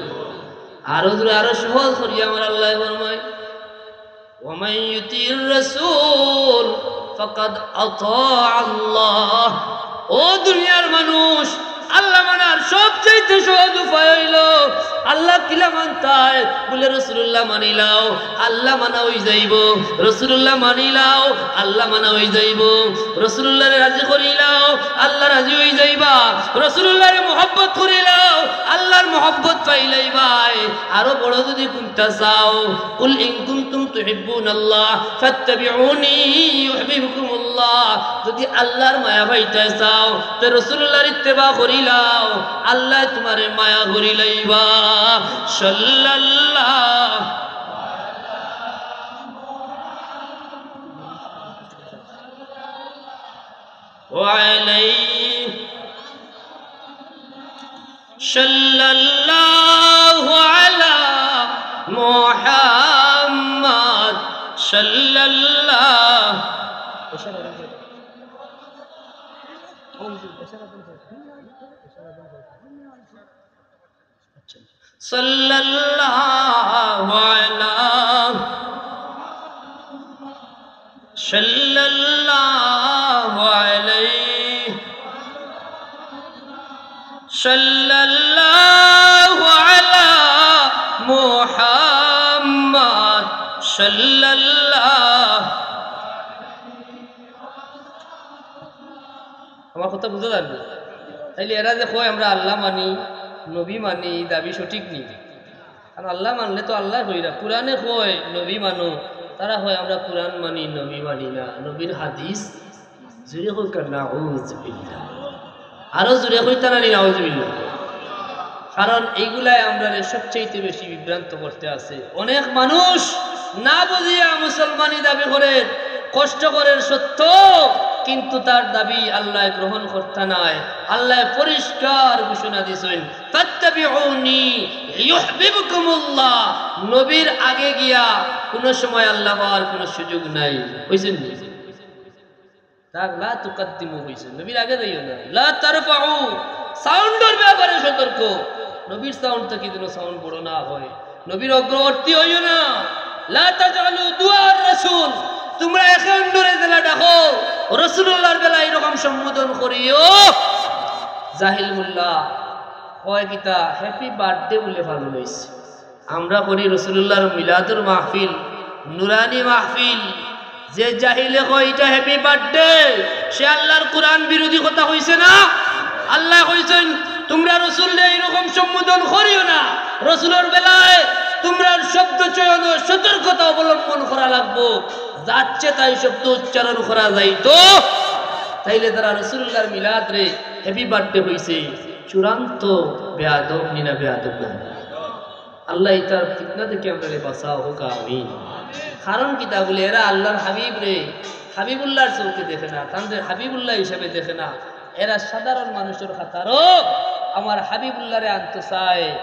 আরো জুরে, আরো সহজ করিয়া আমার আল্লায় ফরমাইন, "ওয়ামান ইউতির রাসূল ফাকাদ আতা আল্লাহ।" ও দুনিয়ার মানুষ, আল্লাহ মানার সবচাইতে সহজ উপায় অইলো, আল্লাহ কিলা মানতায়? বুলে, রাসূলুল্লাহ মানিলাও, আল্লাহ মানা অইযাইবো। রাসূলুল্লাহ মানিলাও, আল্লাহ মানা অইযাইবো। রাসূলুল্লাহরে রাজি করিলাও, আল্লাহ রাজি অইযাইবা। রাসূলুল্লাহরে মহব্বত করিলাও, আল্লাহর মহব্বত পাইলাইবায়। আরো বড় যুদি কুনতা চাও, "কুল ইন কুনতুম তুহিব্বুনাল্লাহ ফাত্তাবিউনি ইউহিব্বুকুমুল্লাহ।" যুদি আল্লাহর মায়া পাইতায় চাও, তে রাসূলুল্লাহর ইত্তেবা করিলাও, আল্লায় তুমারে মায়া করিলাইবা। সাল্লাল্লাহু আলাইহি সাল্লাল্লাহু আলা মুহাম্মাদ সাল্লাল্লাহু। সাল্লাল্লাহু আলা, সাল্লাল্লাহু আলাইহি, সাল্লাল্লাহু আলা মুহাম্মাদ, সাল্লাল্লাহু। আমার কথা বুঝা যার নি? তাইলে এরা যে কয় আমরা আল্লাহ মানি, নবী মানি, ই দাবি সঠিক নি? কারণ আল্লাহ মানলে তো আল্লায় কইরা, কুরআনে কয় নবী মানো, তারা কয় আমরা কুরআন মানি, নবী মানি না, নবীর হাদিস। জুরে কউক্কা, নাউজুবিল্লাহ। আরো জুরে কইতা না নি, নাউজুবিল্লাহ? কারণ এইগুলায় আমরারে সবচাইতে বেশি বিভ্রান্ত করতে আছে। অনেক মানুষ না বুঝিয়া মুসলমানি দাবি করের, কষ্ট করের সত্য, কিন্তু তার দাবি আল্লায় গ্রহণ করতা নায়। আল্লায় পরিষ্কার ঘোষণা দিছইন, "ফাত্তাবিউনি ইউহিব্বুকুমুল্লাহ।" নবীর আগে গিয়া কুনু সময় আল্লাহ পাওয়ার কুনু সুযোগ নাই। কইছইন নি? তার লা তুকাদ্দিমু কইছে, নবীর আগে যাইও না। লা তারফাউ, সাউন্ডর ব্যাপারে সতর্ক। নবীর সাউন্ড থাকি যেন সাউন্ড বড় না হয়। নবীর অগ্রবর্তী হইও না। লা তাজআলু দুআর রাসূল, তুমরা একে অন্যরে যেলা ডাকো, রাসূলুল্লাহর বেলা এরকম সম্বোধন করিও। জাহিল মোল্লা কয় কিতা, হ্যাপি বার্থডে বুলে পালন অইছে। আমরা করি রাসূলুল্লাহর মিলাদুর মাহফিল, নুরানি মাহফিল। যে জাহিলে কয় ইটা হ্যাপি বার্থডে, সে আল্লাহর কুরআন বিরোধী কথা কইছে না? আল্লায় কইছইন, "তুমরা রাসূলরে এইরকম সম্বোধন করিও না।" রাসূলর বেলায় তুমরার শব্দ চয়নো সতর্কতা অবলম্বন করা লাগবো। যাচ্ছে তাই শব্দ উচ্চারণ করা যাইতো, তাইলে তারা রাসূলুল্লাহর মিলাদরে হ্যাপি বার্থডে কইছে। চূড়ান্ত বেয়াদব নি না বেয়াদব না? আল্লাহ ইতার ফিতনা থাকি আমরারে বাঁচাও কউক্কা, আমিন। কারণ কিতা বুলে, এরা আল্লাহর হাবিবরে হাবিবুল্লাহর চউখে দেখে না, তানরে হাবিবুল্লাহ হিসাবে দেখে না। এরা সাধারণ মানুষর কাতারো আমার হাবিবুল্লাহরে আনতো চায়।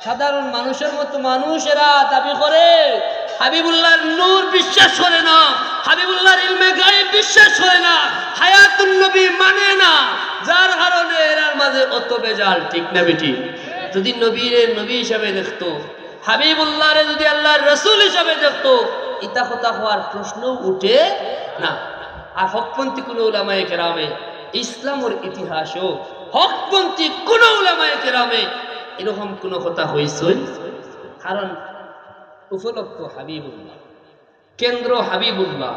সাধারণ মানুষর মতো মানুষ এরা দাবি করে, হাবিবুল্লাহর নূর বিশ্বাস করে না, হাবিবুল্লাহর ইলমে গায়েব বিশ্বাস করে না, হায়াতুন নবী মানে না, যার কারণে এরার মাঝে অত বেজাল, ঠিক না বেঠিক? যুদি নবীরে নবী হিসাবে দেখতো, হাবিবুল্লাহরে যুদি আল্লাহর রাসূল হিসাবে দেখতো, ইতা কথা কওয়ার প্রশ্নও উঠে না। আর হকপন্থী কুনু উলামায়ে কেরামে, ইসলামর ইতিহাসো হকপন্থী কুনু উলামায়ে কেরামে এরকম কুনু কথা কইছইন? কারণ উপলক্ষ হাবিবুল্লাহ, কেন্দ্র হাবিবুল্লাহ,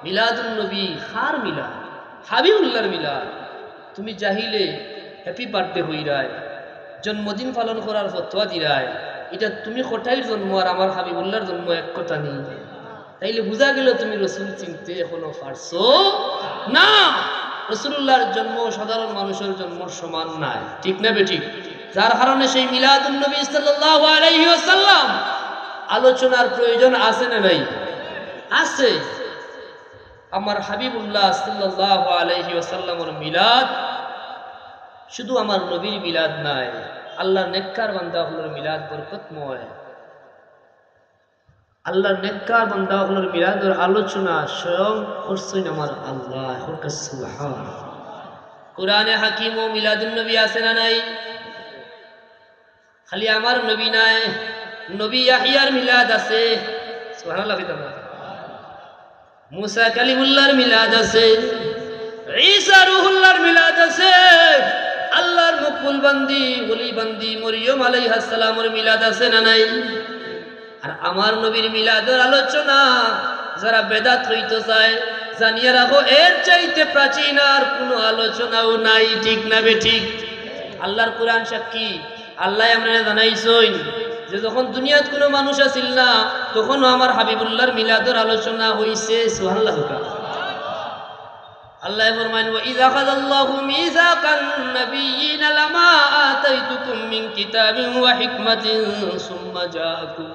মিলাদুন নবী কার মিলাদ? হাবিবুল্লাহর মিলাদ। তুমি জাহিলে হ্যাপি বার্থডে কইরায়, জন্মদিন পালন করার ফতোয়া দিরায়, ইটা তুমি কটাইর জন্ম আর আমার হাবিবুল্লাহর জন্ম এক কথা নি? তাইলে বুঝা গেল তুমি রসুল চিনতে এখনো পারছো না। রসুলুল্লাহর জন্ম সাধারণ মানুষর জন্মর সমান নায়, ঠিক না বেঠিক? যার কারণে সেই মিলাদুন নবী সাল্লাল্লাহু আলাইহি ওয়াসাল্লাম আলোচনার প্রয়োজন আছে না নাই? আছে। আমার হাবিবুল্লাহ সাল্লাল্লাহু আলাইহি ওয়াসাল্লামর মিলাদ শুধু আমার নবীর মিলাদ নায়, আল্লাহর নেককার বান্দা অকলর মিলাদ বরকতময়। আল্লাহর নেককার বান্দা অকলর মিলাদর আলোচনা স্বয়ং করছইন আমার আল্লাহ। সুবহান। কোরআনে হাকিমো মিলাদুন নবী আছে না নাই? খালি আমার নবী নায়, নবী ইয়াহিয়ার মিলাদ আছে। সুবহানাল্লাহ কইতাম না? মুসা কালিমুল্লাহর মিলাদ আছে, ঈসা রুহুল্লাহর মিলাদ আছে, আল্লাহর মকবুল বান্দি, ওলি বান্দি মরিয়ম আলাইহাস সালামর মিলাদ আছে না নাই? আর আমার নবীর মিলাদর আলোচনা যারা বেদাত কইতো চায়, জানিয়া রাখো, এর চাইতে প্রাচীন আর কোনো আলোচনাও নাই। ঠিক না বেঠিক? আল্লাহর কোরআন সাক্ষী। আল্লাহ আমরারে জানাইছইন যে যখন দুনিয়াত কোনো মানুষ আছিল না, তখনও আমার হাবিবুল্লাহর মিলাদর আলোচনা হইছে। সুবহানাল্লাহ কউক্কা। আল্লাহ ফরমাইন, "ওয়া ইযা আখাযাল্লাহু মিসাকান নাবিয়্যিনা লামা আতাইতুকুম মিন কিতাবিন ওয়া হিকমাতিন সুম্মা জাআকুম,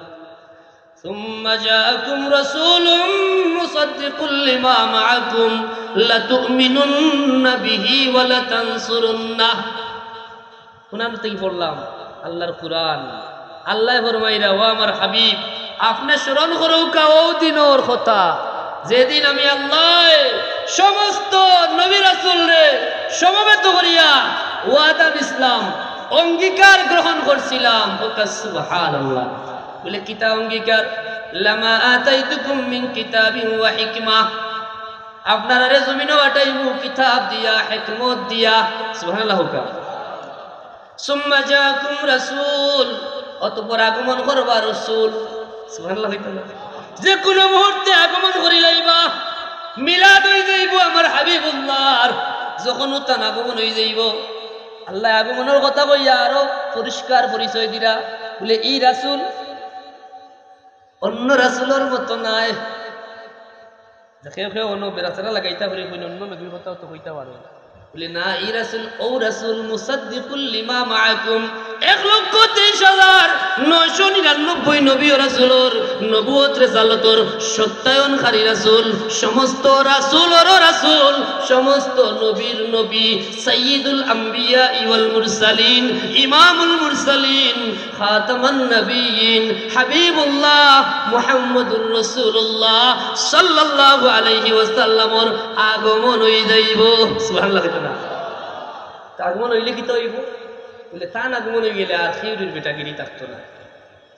সুম্মা জাআকুম রাসূলুম মুসাদ্দিকুল লিমা মাআকুম লাতুমিনুন্না বিহি ওয়া লাতানসুরুন্নাহ।" কোরআন থাকি পড়লাম, আল্লাহর কোরআন। আল্লাহ ফরমাইরা, "ও আমার হাবিব, আপনে স্মরণ করউক্কা অউ দিনর কথা, যেদিন আমি আল্লাহ সমস্ত নবী রাসূলরে সমবেত করিয়া ওয়াদা দিছলাম, অঙ্গীকার গ্রহণ করছিলাম।" কউক্কা সুবহানাল্লাহ। বলে, "কিতা অঙ্গীকার?" "লামা আতাইতুকুম মিন কিতাবিন ওয়া হিকমা।" আপনারারে জমিনো পাঠাইমু কিতাব দিয়া, হিকমত দিয়া। সুবহানাল্লাহ কউক্কা। সুম্মা জাআকুম রাসূল, অতঃপর আগমন করবা রসুল। সুবহানাল্লাহ কইতা না? যে কোনো মুহূর্তে আগমন করিলাইবা, মিলাদ অই যাইবো আমার হাবিবুল্লাহর। যখন তান আগমন অই যাইবো, আল্লাহ আগমনর কথা কইয়া আরো পরিষ্কার পরিচয় দিরা, বলে, "ই রাসূল অন্য রাসূলর মতো নায়।" কেউ কেউ অন্য বেড়াচেরা লাগাইতা পারে, কইন অন্য নবীর কথাও তো কইতা পারে। বলে, "না, ই রাসূল, অউ রাসূল, মুসাদ্দিকুল লিমা মাআকুম।" এক লক্ষ তেইশ হাজার নয়শো নিরানব্বই নবী ও রাসূলর নবুয়ত রেসালতর সত্যায়নকারী রাসূল, সমস্ত রাসূলরও রাসূল, সমস্ত নবীর নবী, সাইয়্যিদুল আম্বিয়া ওয়াল মুরসালিন, ইমামুল মুরসালিন, খাতামান নাবিয়্যিন হাবিবুল্লাহ মুহাম্মদুর রাসূলুল্লাহ সাল্লাল্লাহু আলাইহি ওয়াসাল্লামর আগমন অই যাইবো। সুবহানাল্লাহ কইতা না? তা আগমন অইলে কিতা অইবো? বলে, তান আগমন অই গেলে আর কেউরর বেটাগিরি থাকতো না।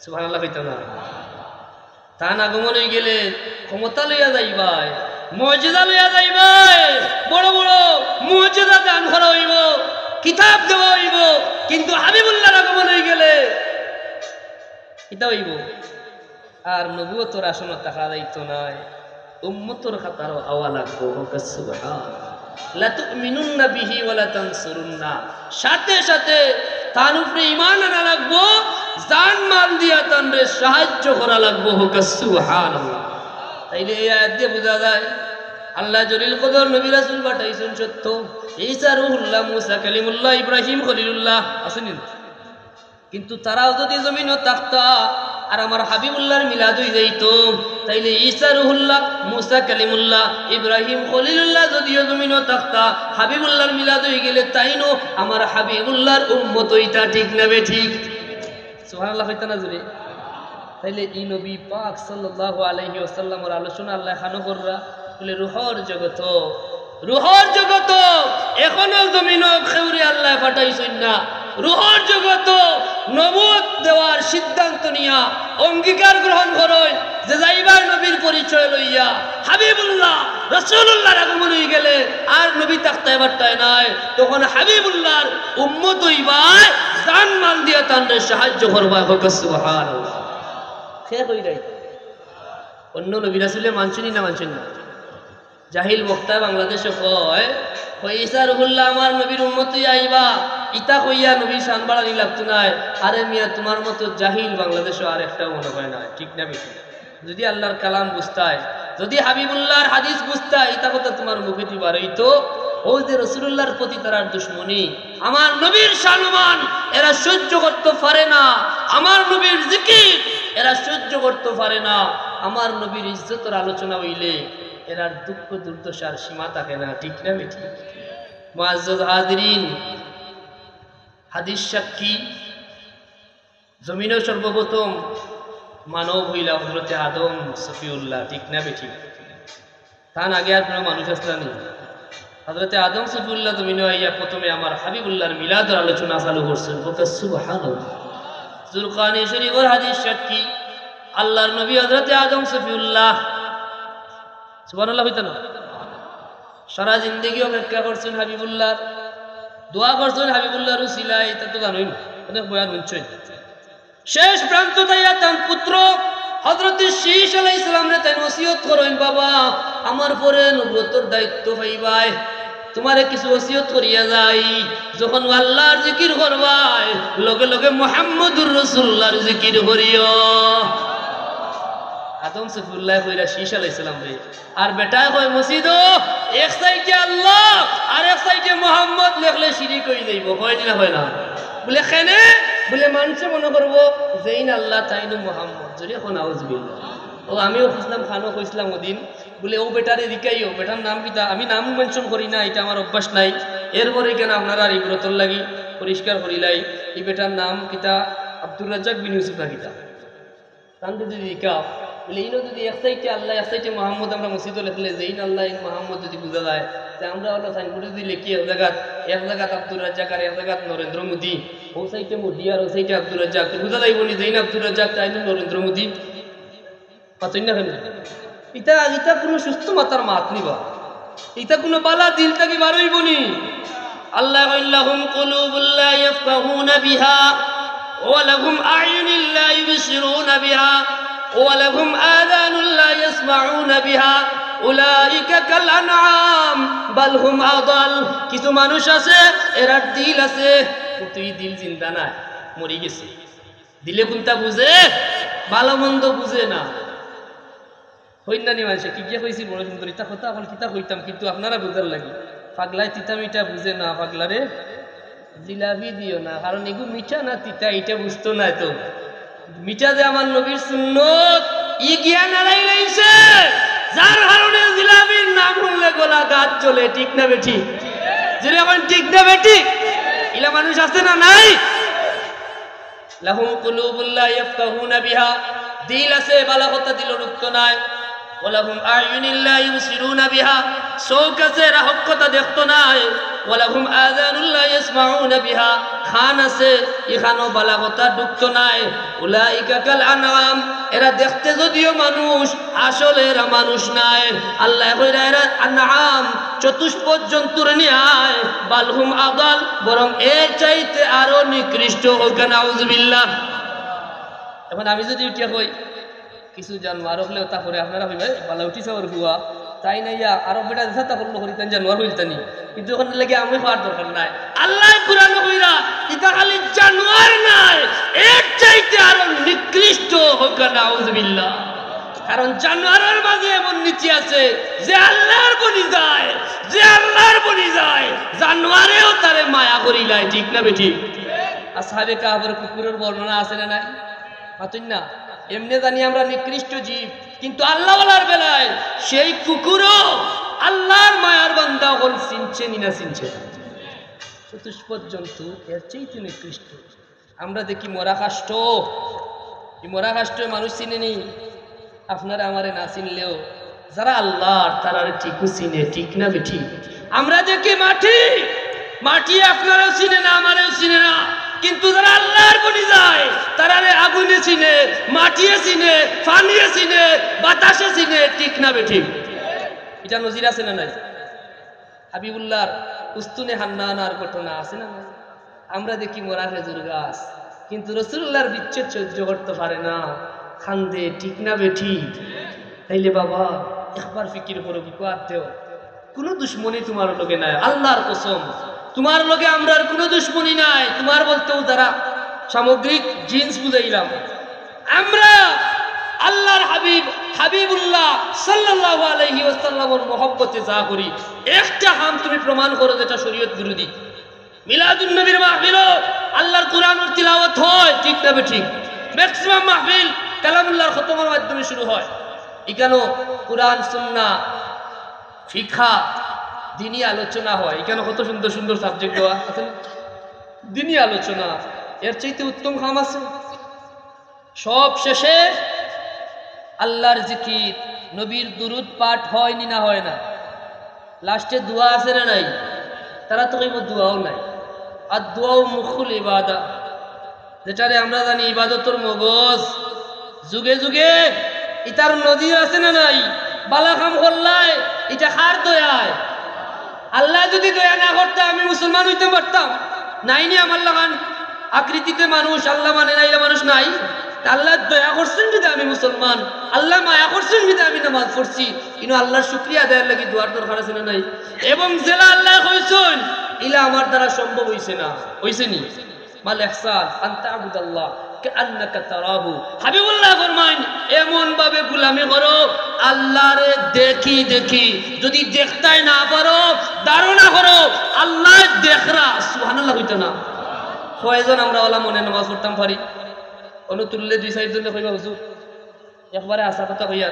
সুবহানাল্লাহ কইতা না? তান আগমন অই গেলে ক্ষমতা লইয়া যাইবায়, মুজিজা লইয়া যাইবায়, বড় বড় মুজিজা দান করা অইবো, কিতাব দেওয়া অইবো, কিন্তু হাবিবুল্লাহর আগমন অই গেলে কিতা অইবো? আর নবুয়তর আসনো থাকা যাইতো নায়, উম্মতর কাতারো আওয়া লাগবো। কউক্কা সুবহান। লাতুমিনুন্না বিহি ওয়া লাতানসুরুন্না। সাথে সাথে তান উপরে ঈমান আনা লাগবো, জান মাল দিয়া তানরে সাহায্য করা লাগবো। কউক্কা সুবহানাল্লাহ। তাইলে এই আয়াত দিয়া বুঝা যায়, আল্লাহ জলিল কদর নবী রাসূল পাঠাইছইন সত্য, ঈসা রুহুল্লাহ, মুসা কালিমুল্লাহ, ইব্রাহিম খলিলুল্লাহ, আছে নি? কিন্তু তারাও যদি জমিনো থাকতা আর আমার হাবিবুল্লাহর মিলাদ অই যাইতো, তাইলে ঈসা রুহুল্লাহ, মুসা কালিমুল্লাহ, ইব্রাহিম খলিলুল্লাহ যদিও জমিনো থাকতা, হাবিবুল্লাহর মিলাদ অই গেলে তাইনও আমার হাবিবুল্লাহর উম্মত অইতা, ঠিক না বেঠিক? সুবহানাল্লাহ কইতা না জোরে? তাইলে ই নবী পাক সাল্লাল্লাহু আলাইহি ওয়াসাল্লামর আলোচনা আল্লাহ খানো কররা, বলে, রুহর জগত, রুহর জগত, এখনো জমিনো কেউরে আল্লাহ পাঠাইছইন না। রুহর জগত নবুয়ত দেওয়ার সিদ্ধান্ত নিয়া অঙ্গীকার গ্রহণ করইন যে যাইবায় নবীর পরিচয় লইয়া, হাবিবুল্লাহ, রাসূলুল্লাহর আগমন অই গেলে আর নবী থাকতায় পারতায় নায়, তখন হাবিবুল্লাহর উম্মত অইবায়, জান মাল দিয়া তানরে সাহায্য করবায়। কউক্কা সুবহানাল্লাহ। কে কইরা ইতা? অন্য নবী রাসূলে মানছইন নি না মানছইন না? জাহিল বক্তায় বাংলাদেশো কয়, কয়, "ঈসা রুহুল্লাহ আমার নবীর উম্মত অইয়া আইবা।" ইতা কইয়া নবীর শান বাড়ানি লাগতো নায়। আরে মিয়া, তুমার মতো জাহিল বাংলাদেশো আর একটাও মনে হয় না, ঠিক না বেঠিক? যদি আল্লাহর কালাম বুঝতায়, যদি হাবিবুল্লাহর হাদিস বুঝতায়, ইতা কথা তুমার মুখেদি বার অইতো অউ যে রাসূলুল্লাহর প্রতি তারার দুশমনি, আমার নবীর শানমান এরা সহ্য করতে পারে না, আমার নবীর জিকির এরা সহ্য করতে পারে না, আমার নবীর ইজ্জতর আলোচনা অইলে এরার দুঃখ দুর্দশার সীমা থাকে না, ঠিক না বেঠিক? মুআজ্জাজ হাজিরিন, হাদিস সাক্ষী, জমিনো সর্বপ্রথম মানব অইলা হযরতে আদম সফিউল্লাহ, ঠিক না বেঠিক? তান আগে আর কুনু মানুষ আছলা নি? হযরতে আদম সফিউল্লাহ জমিনো আইয়া প্রথমে আমার হাবিবুল্লাহর মিলাদর আলোচনা চালু করছইন। বলতা সুবহানাল্লাহ। জুরকানি শরীফর হাদিস সাক্ষী, আল্লাহর নবী হযরতে আদম সফিউল্লাহ। সুবহানাল্লাহ কইতা না? সারা জিন্দেগি অপেক্ষা করছইন হাবিবুল্লাহর, দোয়া করছইন হাবিবুল্লাহর উসিলায়, ইতা তো জানইন, অনেক বয়ান হুনছইন। শেষ প্রান্ত তাইয়া তান পুত্র হযরতে শীশ আলাইহিস সালামরে তাইন ওসিয়ত করইন, "বাবা, আমার পরে নবুয়তর দায়িত্ব পাইবায়, তুমারে কিছু ওসিয়ত করিয়া যাই, যখন আল্লাহর জিকির করবায়, লগে লগে মুহাম্মদুর রাসূলুল্লাহর জিকির করিও।" আদম সফিউল্লাহ কইরা শীশ আলাইহিস সালামরে, আর বেটায় কয় মসজিদো এক সাইডে আল্লাহ আর এক সাইডে মোহাম্মদ লেখলে শিরিক অই যাইবো, কয় নি না কয় না? বুলে, "কেনে?" বুলে, "মানষে মনো করবো যেইন আল্লাহ তাইনউ মোহাম্মদ।" জোরে কও নাউজুবিল্লাহ। অউ আমিও কইছলাম, খানো কইছলাম অউ দিন, বুলে, "অউ বেটারে জিকাইও, বেটার নাম কিতা?" আমি নাম mention করি না, ইটা আমার অভ্যাস নাই। এরপরে কেনে আপনারার ইবরতর লাগি পরিষ্কার করিলাই, ই বেটার নাম কিতা? আব্দুর রাজ্জাক বিন ইউসুফ না কিতা? তান যদি জিকাও, বুলে, "ইনো যদি এক সাইডে আল্লাহ, এক সাইডে মোহাম্মদ আমরা মসজিদো লেখলে, যেইন আল্লাহ, এইন মোহাম্মদ যদি বুঝা যায়, তে আমরা অলা সাইনবোর্ডো যদি লেখি এক জাগাত, এক জাগাত আব্দুর রাজ্জাক আর এক জাগাত নরেন্দ্র মোদি, অউ সাইডে মোদি আর অউ সাইডে আব্দুর রাজ্জাক, তে বুঝা যাইবো নি যেইন আব্দুর রাজ্জাক, তাইন নরেন্দ্র মোদি?" মাতইন না কেনে? ইতা, ইতা কুনু সুস্থ মাথার মাত নি বা? ইতা কুনু বালা দিল থাকি বার অইবো নি? আল্লাহ কইন, "লাহুম কুলুবুল লা ইয়াফকাহুনা বিহা, ওয়া লাহুম আ'য়ুনুল লা ইউবসিরুনা বিহা, ওয়া লাহুম আযানুল লা ইয়াসমাউনা বিহা, উলাইকা কাল আনআম, বাল হুম আদাল।" কিছু মানুষ আছে, এরার দিল আছে, কিন্তু ই দিল জিন্দা নায়, মরি গেছে। দিলে কুনটা বুঝে, ভালা মন্দ বুঝে না। কইন না নি মানষে, কিগিয়ে কইছি বড় সুন্দর, ইতা কথা অখন কিতা কইতাম, কিন্তু আপনারা বুঝার লাগি। পাগলায় তিতা মিঠা বুঝে না, পাগলারে জিলাপি দিও না, কারণ ইগু মিঠা না তিতা ইটা বুঝতো নায় তো। মিঠা যে আমার নবীর সুন্নত, ই জ্ঞান হারাইলাইছে, যার কারণে জিলাপির নাম হুনলে গলা দাঁত জ্বলে, ঠিক না বেঠিক? জোরে কইন, ঠিক না বেঠিক? ইলা মানুষ আছে না নাই? লাহুম কুলুবুল লা ইয়াফকাহুনা বিহা, দিল আছে, ভালা কথা দিলো ঢুকতো নায়। ওয়া লাহুম আ'য়ুনুল লা ইউবসিরুনা বিহা, চউখ আছে, এরা হক কথা দেখতো নায়। ওয়া লাহুম আযানুল লা ইয়াসমাউনা বিহা, কান আছে, ইখানো ভালা কথা ঢুকতো নায়। উলাইকা কাল আনআম, এরা দেখতে যদিও মানুষ, আসলে এরা মানুষ নায়। আল্লায় কইরা এরা আনআম, চতুষ্পদ জন্তুর ন্যায়, বাল হুম আদাল, বরং এর চাইতে আরো নিকৃষ্ট। কউক্কা নাউজুবিল্লাহ। অখন আমি যদি উঠিয়া কই, কিছু জানোয়ার অকলে অতা করে, আপনারা কইবা, "এ, বালা উঠি চাওয়ার হুয়া, তাইন আইয়া আরো বেটা যেতা করলো করি, তাইন জানোয়ার অইলতা নি।" কিন্তু অখান লাগি আমি কওয়ার দরকার নাই। আল্লায় কুরআনো কইরা, ইতা খালি জানোয়ার নায়, এর চাইতে আরো নিকৃষ্ট। কউক্কা নাউজুবিল্লাহ। কারণ জানোয়ারর মাঝে এমন নীতি আছে, যে আল্লাহর বনি যায়, যে আল্লাহর বনি যায়, জানোয়ারেও তারে মায়া করিলায়, ঠিক না বেঠিক? আসহাবে কাহফর কুকুরর বর্ণনা আছে না নাই? মাতইন না? এমনে জানি আমরা নিকৃষ্ট জীব, কিন্তু আল্লাহওয়ালার বেলায় সেই কুকুরও আল্লাহর মায়ার বান্দা অকল চিনছে নি না চিনছে না? চতুষ্পদ জন্তু এর চাইতে নিকৃষ্ট। আমরা দেখি মরা কাষ্ঠ, ই মরা কাষ্ঠ মানুষ চিনে নি? আপনারে আমারে না চিনলেও যারা আল্লাহর, তারারে ঠিকউ চিনে, ঠিক না বেঠিক? আমরা দেখি মাটি, মাটি আপনারেও চিনে না, আমারেও চিনে না, কিন্তু যারা আল্লাহর বনি যায়, তারারে আগুনে চিনে, মাটিয়ে চিনে, পানিয়ে চিনে, বাতাসে চিনে, ঠিক না বেঠিক? ইটা নজির আছে না নাই? হাবিবুল্লাহর উস্তুনে হান্নানার ঘটনা আছে না নাই? আমরা দেখি মরা খেজুর গাছ, কিন্তু রাসূলুল্লাহর বিচ্ছেদ সহ্য করতে পারে না, কান্দে, ঠিক না বেঠিক? তাইলে বাবা, একবার ফিকির করো, বুকো আত দেও, কুনু দুশমনি তুমার লগে নাই, আল্লাহর কসম, তুমার লগে আমরার কুনু দুশমনি নাই। তুমার বলতেউ যারা সামগ্রিক জিন্স বুঝাইলাম, আমরা আল্লাহর হাবিব হাবিবুল্লাহ সাল্লাল্লাহু আলাইহি ওয়াসাল্লামর মহব্বতে যা করি, একটা কাম তুমি প্রমাণ করো যেটা শরীয়ত বিরোধী। মিলাদুন নবীর মাহফিলো আল্লাহর কোরআনর তিলাওয়াত হয়, ঠিক না বেঠিক? ম্যাক্সিমাম মাহফিল কালামুল্লাহর খতমর মাধ্যমে শুরু হয়। ইখানো কোরআন, সুন্নাহ, ফিকহা, দিনি আলোচনা হয়। ইখানো কত সুন্দর সুন্দর সাবজেক্ট দেওয়া আছে না? দিনি আলোচনা, এর চাইতে উত্তম কাম আছে? সব শেষে আল্লাহর জিকির, নবীর দুরূদ পাঠ হয় নি না হয় না? লাস্টে দোয়া আছে না নাই? তারা তো কইব দোয়াও নাই। আর দোয়াও মুখুল ইবাদা, যেটারে আমরা জানি ইবাদতর মগজ। যুগে যুগে ইতার নজির আছে না নাই? বালা কাম করলায়, ইটা কার দয়ায়? আল্লাহ যদি দয়া না করতা, আমি মুসলমান হইতে পারতাম? নাই নি আমার লাখান আকৃতিতে মানুষ, আল্লাহ মানে না, ইলা মানুষ নাই। তা আল্লাহ দয়া করছেন যদি আমি মুসলমান, আল্লাহ মায়া করছেন যদি আমি নামাজ পড়ছি, কিন্তু আল্লাহর শুকরিয়া আদায়ের লাগি দোয়ার দরকার আছে না নাই? এবং যেলা আল্লাহ কইছেন, ইলা আমার দ্বারা সম্ভব হইছে না, হইছে নি? মাল ইহসান আন তা'বুদাল্লাহ কাআন্নাকা তারাহু। হাবিবুল্লাহ ফরমাইন, এমন ভাবে গোলামি করো আল্লাহরে দেখি দেখি, যদি দেখতায় না পারো, ধারণা করো আল্লাহ দেখরা। সুবহানাল্লাহ কইতা না? কয়জন আমরা ওলা মনে নামাজ পড়তাম পারি? অনু তুললে দুই চাইর জনে কইবা, "হুজুর, একবারে হাছা কথা কইয়ার।"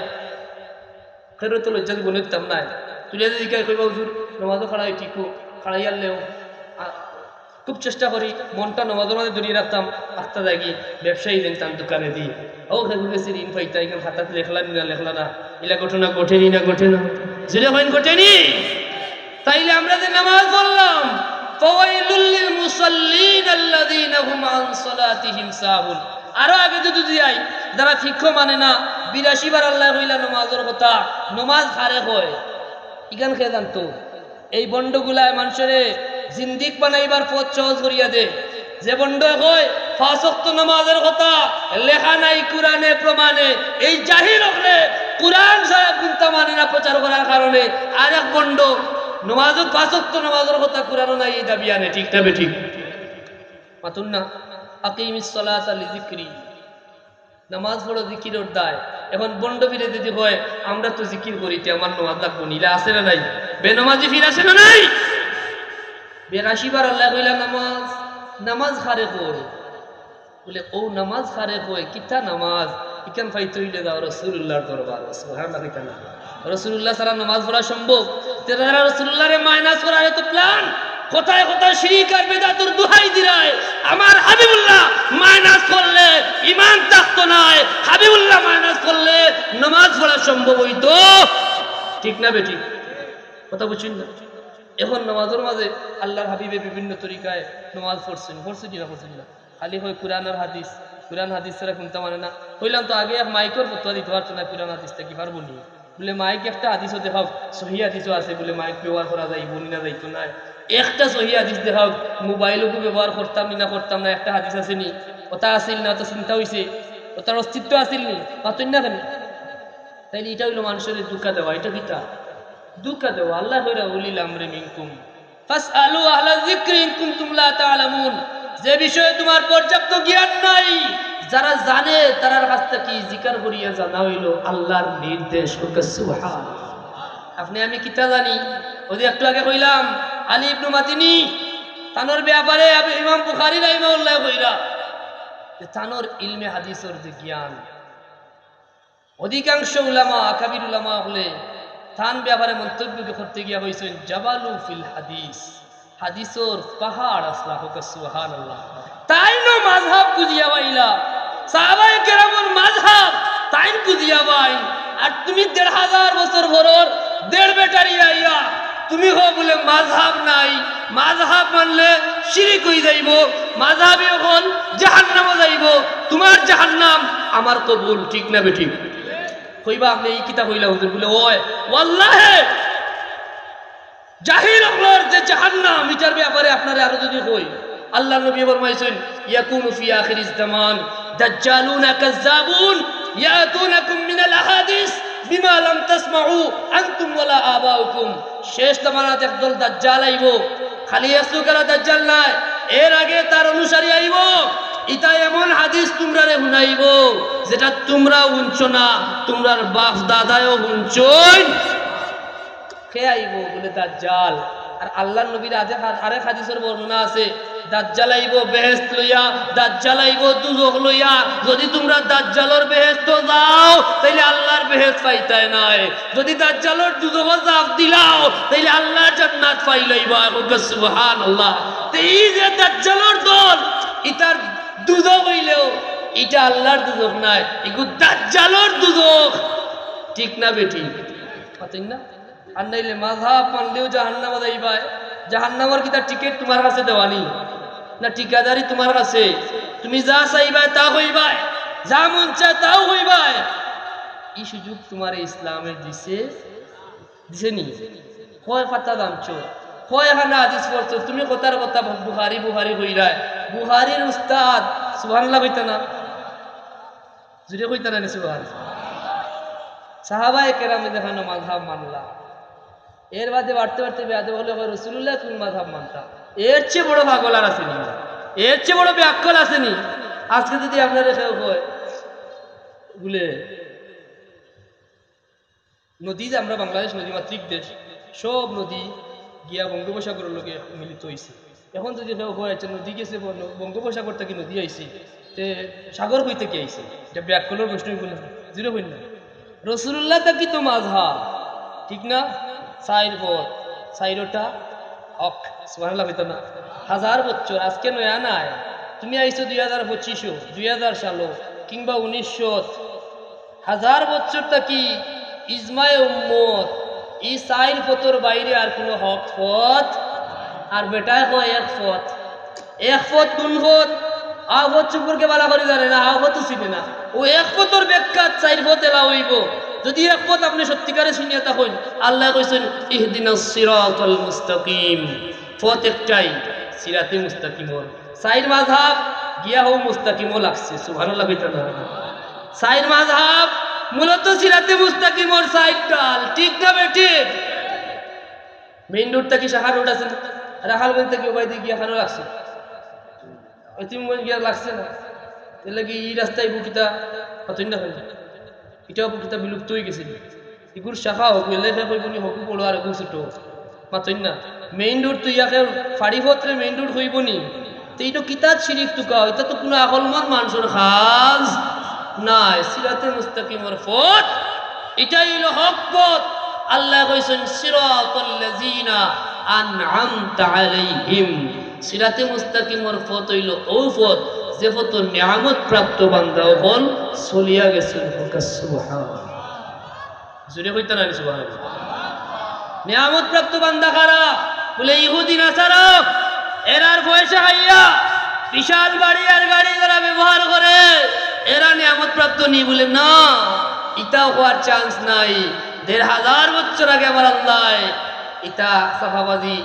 কেউরে তো লজ্জা দিব নিতাম নায়। তুলিয়া যদি জিকাই কইবা, "হুজুর, নামাজো খাড়াই ঠিক, খাড়াইয়ার লেও।" আ, খুব চেষ্টা করি মনটা নামাজর মাঝে ধরিয়া রাখতাম, আখতা যাইগি ব্যবসায়ী দেন তান দোকানে দি। ও, কেউ গেছে ঋণ পাইতা, ইখান খাতাত লেখলা নি না লেখলা না, ইলা ঘটনা ঘটে নি না ঘটে না? জোরে কইন, ঘটে নি? তাইলে আমরা যে নামাজ পড়লাম, "ফাওয়াইলুল লিল মুসাল্লিন আল্লাযীনা হুম আন সালাতিহিম সাহুন।" আরো আগে যদি যাই, যারা ফিকহ মানে না, বিরাশি বার আল্লাহ কইলা নামাজর কথা, নামাজ কারে কয়? ইখান কে জানতো? এই ভণ্ডগুলায় মানষরে জিন্দিক বানাইবার পথ সহজ করিয়া দে। যে ভণ্ডয় কয় পাঁচ ওয়াক্ত নামাজর কথা লেখা নাই কোরআনে প্রমাণে, এই জাহিল অকলে কোরআন ছাড়া কুন্তা মানে না প্রচার করার কারণে আরেক ভণ্ড নামাজও, পাঁচ ওয়াক্ত নামাজর কথা কোরআনও নাই, এই দাবি আনে, ঠিক না বেঠিক? মাতুন না, আকিমিস সালাতা লিযিকরি। নামাজ পড়ো জিকিরর দায়। এখন ভণ্ড ফিরে যদি কয়, "আমরা তো জিকির করি, তে আমার নামাজ লাগবো নি?" ইলা আছে না নাই? বেনমাজি ফির আছে না নাই? বিরাশি বার আল্লাহ কইলা নামাজ, নামাজ কারে কয়? বলে, "ও নামাজ কারে কয়, কিতা নামাজ?" ইখান পাইতে অইলে যাও রাসূলুল্লাহর দরবার। সুবহানাল্লাহ কইতা না? রাসূলুল্লাহ ছাড়া নামাজ পড়া সম্ভব? তে যারা রাসূলুল্লাহরে মাইনাস করার এত প্ল্যান, কথায় কথায় শিরিক আর বেদাতর দুহাই দিরায়। আমার হাবিবুল্লাহ মাইনাস করলে ইমান থাকতো নায়, হাবিবুল্লাহ মাইনাস করলে নামাজ পড়া সম্ভব হইতো। ঠিক না বেঠিক? কথা বুঝছইন না? এখন নামাজর মাঝে আল্লাহর হাবিবে বিভিন্ন তরিকায় নামাজ পড়ছেন, পড়ছে কিনা পড়ছে কিনা? খালি কয় কোরআন আর হাদিস, কোরআন হাদিস ছাড়া কুন্তা মানে না। কইলাম তো আগে এক মাইকর ফতোয়া দিতে পারতো না, কোরআন হাদিস থাকি পারবো নি? বলে মাইক একটা হাদিসও দেখাও, সহি হাদিসও আছে বলে মাইক ব্যবহার করা যাইবো নি না যাইতো নায়। একটা সহি হাদিস দেখাও, মোবাইলও ব্যবহার করতাম নি না করতাম না, একটা হাদিস আছে নি? ওটা আছিল না, ওটা চিন্তা হইছে, ওটার অস্তিত্ব আছিল নি? পাতইন না কেনে? তাইলে ইটা হইলো মানষরে ধোঁকা দেওয়া, ইটা কিতা? ধোঁকা দেওয়া। আল্লাহ কইরা, "উলিল আমরি মিনকুম।" ফাসআলু আহলা যিকরি ইন কুনতুম লা তা'লামুন। যে বিষয়ে তোমার পর্যাপ্ত জ্ঞান নাই, যারা জানে তারার কাছ থাকি জিকার করিয়া জানা হইলো আল্লাহর নির্দেশ। ওকে সুবহান। আপনে আমি কিতা জানি? ওই যে একটু আগে কইলাম, আলী ইবনু মাদিনী, তানর ব্যাপারে আবু ইমাম বুখারী রাহিমাহুল্লাহ কইরা যে তানর ইলমে হাদিসর যে জ্ঞান, অধিকাংশ উলামা, আকাবির উলামা অকলে তান ব্যাপারে মন্তব্য করতে গিয়া কইছইন, "জাবালু ফিল হাদিস", হাদিসর পাহাড় আছলা, হোক সুবহানাল্লাহ। তাইনও মাযহাব বুঝিয়া পাইলা, সাহাবায়ে কেরামর মাযহাব তাইন বুঝিয়া পাইন। আর তুমি দেড় হাজার বছর পরর দেড় বেটারি আইয়া তুমি কও বুলে মাযহাব নাই, মাযহাব মানলে শিরিক অই যাইবো, মাযহাবি অকল জাহান্নামো যাইবো, তুমার জাহান্নাম, আমার কবুল, ঠিক না বেঠিক? কইবা আপনে ই কিতা কইলা হুজুর? বুলে, "ওয়, ওয়াল্লাহে, জাহিল অকলর যে জাহান্নাম, ইটার ব্যাপারে আপনারে আরো যদি কই, আল্লাহর নবী ফরমাইছইন, ইয়াকুনু ফি আখিরিজ জামান দাজ্জালুনা কাজ্জাবুন ইয়াতুনাকুম মিনাল আহাদিস বিমা লাম তাসমাউ আনতুম ওয়ালা আবাউকুম।" শেষ জামানাত একদল দাজ্জাল আইবো, খালি এসুকারা দাজ্জাল নায়, এর আগে তার অনুসারী আইবো, ইতা এমন হাদিস তুমরারে হুনাইবো, যেটা তুমরাও হুনছো না, তুমরার বাফ দাদায়ও হুনছইন। কে আইবো বুলে? দাজ্জাল। আর আল্লার নবীর আরেক হা-, আরেক হাদিসর বর্ণনা আছে, দাজ্জাল আইবো বেহেশত লইয়া, দাজ্জাল আইবো দুজখ লইয়া। যদি তুমরা দাজ্জালর বেহেশতো যাও, তাইলে আল্লার বেহেশত পাইতায় নায়। যদি দাজ্জালর দুজখো জাপ দিলাও, তাইলে আল্লার জান্নাত পাইলাইবা। কউক্কা সুবহানাল্লাহ। তে ই যে দাজ্জালর দল, ইতার দুজখ অইলেও ইটা আল্লার দুজখ নায়, ইগু দাজ্জালর দুজখ। ঠিক না বেঠিক? মাতইন না? আর নাইলে মাযহাব মানলেও জাহান্নামো যাইবায়। জাহান্নামর কিতা টিকেট তুমার কাছে দেওয়া নি? না ঠিকাদারি তুমার কাছে? তুমি যা চাইবায় তা কইবায়, যা মন চায় তাও কইবায়। ই সুযোগ তুমারে ইসলামে দিছে, দিছে নি? কয় পাতা জানছো, কয় খানা হাদিস পড়ছো, তুমি কথার কথা বুখারী, বুখারী কইরায়। বুখারীর উস্তাদ, সুবহানাল্লাহ কইতা না? জুরে কইতা না নি সুবহানাল্লাহ? সাহাবায়ে কেরামে যেখানো মাযহাব মানলা, এর বাদে বাড়তে বাড়তে বেয়াদব অকলে কয়, "রসুলুল্লায় কুন মাযহাব মানতা?" এর চেয়ে বড় পাগল আর আছে নি? এর চেয়ে বড় বেআক্কল আছে নি? আজকে যদি আপনারে কেউ কয়, বুলে, নদী যে আমরা বাংলাদেশ নদীমাতৃক দেশ, সব নদী গিয়া বঙ্গোপসাগরর লগে মিলিত অইছে। এখন যদি কেউ কয়, "আচ্ছা, নদী গেছে বন-, বঙ্গোপসাগর থাকি নদী আইছে, তে সাগর কই থাকি আইছে?" ইটা বেআক্কলর প্রশ্ন অইবো না? জুরে কইন না। রসুলুল্লাহ থাকি তো মাযহাব, ঠিক না? চাইর পথ, চাইরোটা হক। সুবহানাল্লাহ কইতা না? হাজার বছর, আজকে নয়া নায়। তুমি আইছো দুই হাজার পঁচিশো, দুই হাজার সালো, কিংবা উনিশশো, হাজার বছর থাকি ইজমায়ে উম্মত, ই চাইর পথর বাইরে আর কুনু হক পথ, আর বেটায় কয় এক পথ। এক পথ কুন পথ? আ পথ সম্পর্কে ভালা করি জানে না, আ পথও চিনে না। অউ এক পথর ব্যাখ্যাত চাইর পথ এলা অইবো। যদি এক পথ আপনে সত্যিকারে চিনিয়া থাকইন, আল্লায় কইছইন, "ইহদিনাস সিরাতাল মুস্তাকিম।" পথ একটাই, সিরাতে মুস্তাকিমর। চাইর মাযহাব গিয়া হউ মুস্তাকিমো লাগছে, সুবহানাল্লাহ কইতা না? চাইর মাযহাব মূলত সিরাতে মুস্তাকিমর চাইর ডাল, ঠিক না বেঠিক? মেইন রোড থাকি শাখা রোড আছে না? রাখালগঞ্জ থাকি ওবায়দি গিয়া খানো লাগছে, এতিমগঞ্জ গিয়া লাগছে না? এর লাগি ই রাস্তায় বুকিতা হতই না হয়, ইটাও বুকিতা বিলুপ্ত অই গেছে। ইগুর শাখা হকু, এলে ফে কইবো নি হকু বড় আর হকু ছোট। মাতইন না। মেইন রোড তো ইয়াকে ফাড়ি পথরে মেইন রোড কইবো নি? তে ইটা কিতাত শিরিক তুকাও, ইটা তো কুনু আকলমন্দ মানষর কাজ নায়। সিরাতে মুস্তাকিমর পথ, ইটাই অইলো হক পথ। আল্লায় কইছইন, "সিরাতাল্লাযীনা আনআমতা আলাইহিম।" সিরাতে মুস্তাকিমর পথ অইলো অউ পথ, যে পথো নিয়ামত প্রাপ্ত বান্দা অকল চলিয়া গেছইন। কউক্কা সুবহানাল্লাহ। জুরে কইতা না নি সুবহানাল্লাহ? নিয়ামত প্রাপ্ত বান্দা কারা? বুলে ইহুদি নাসারা। এরার পয়সা খাইয়া বিশাল বাড়ি আর গাড়ি যারা ব্যবহার করে, এরা নিয়ামত প্রাপ্ত নি? বুলে না, ইতাও হওয়ার chance নাই। দেড় হাজার বছর আগে আমার আল্লায় ইতা চাপাবাজি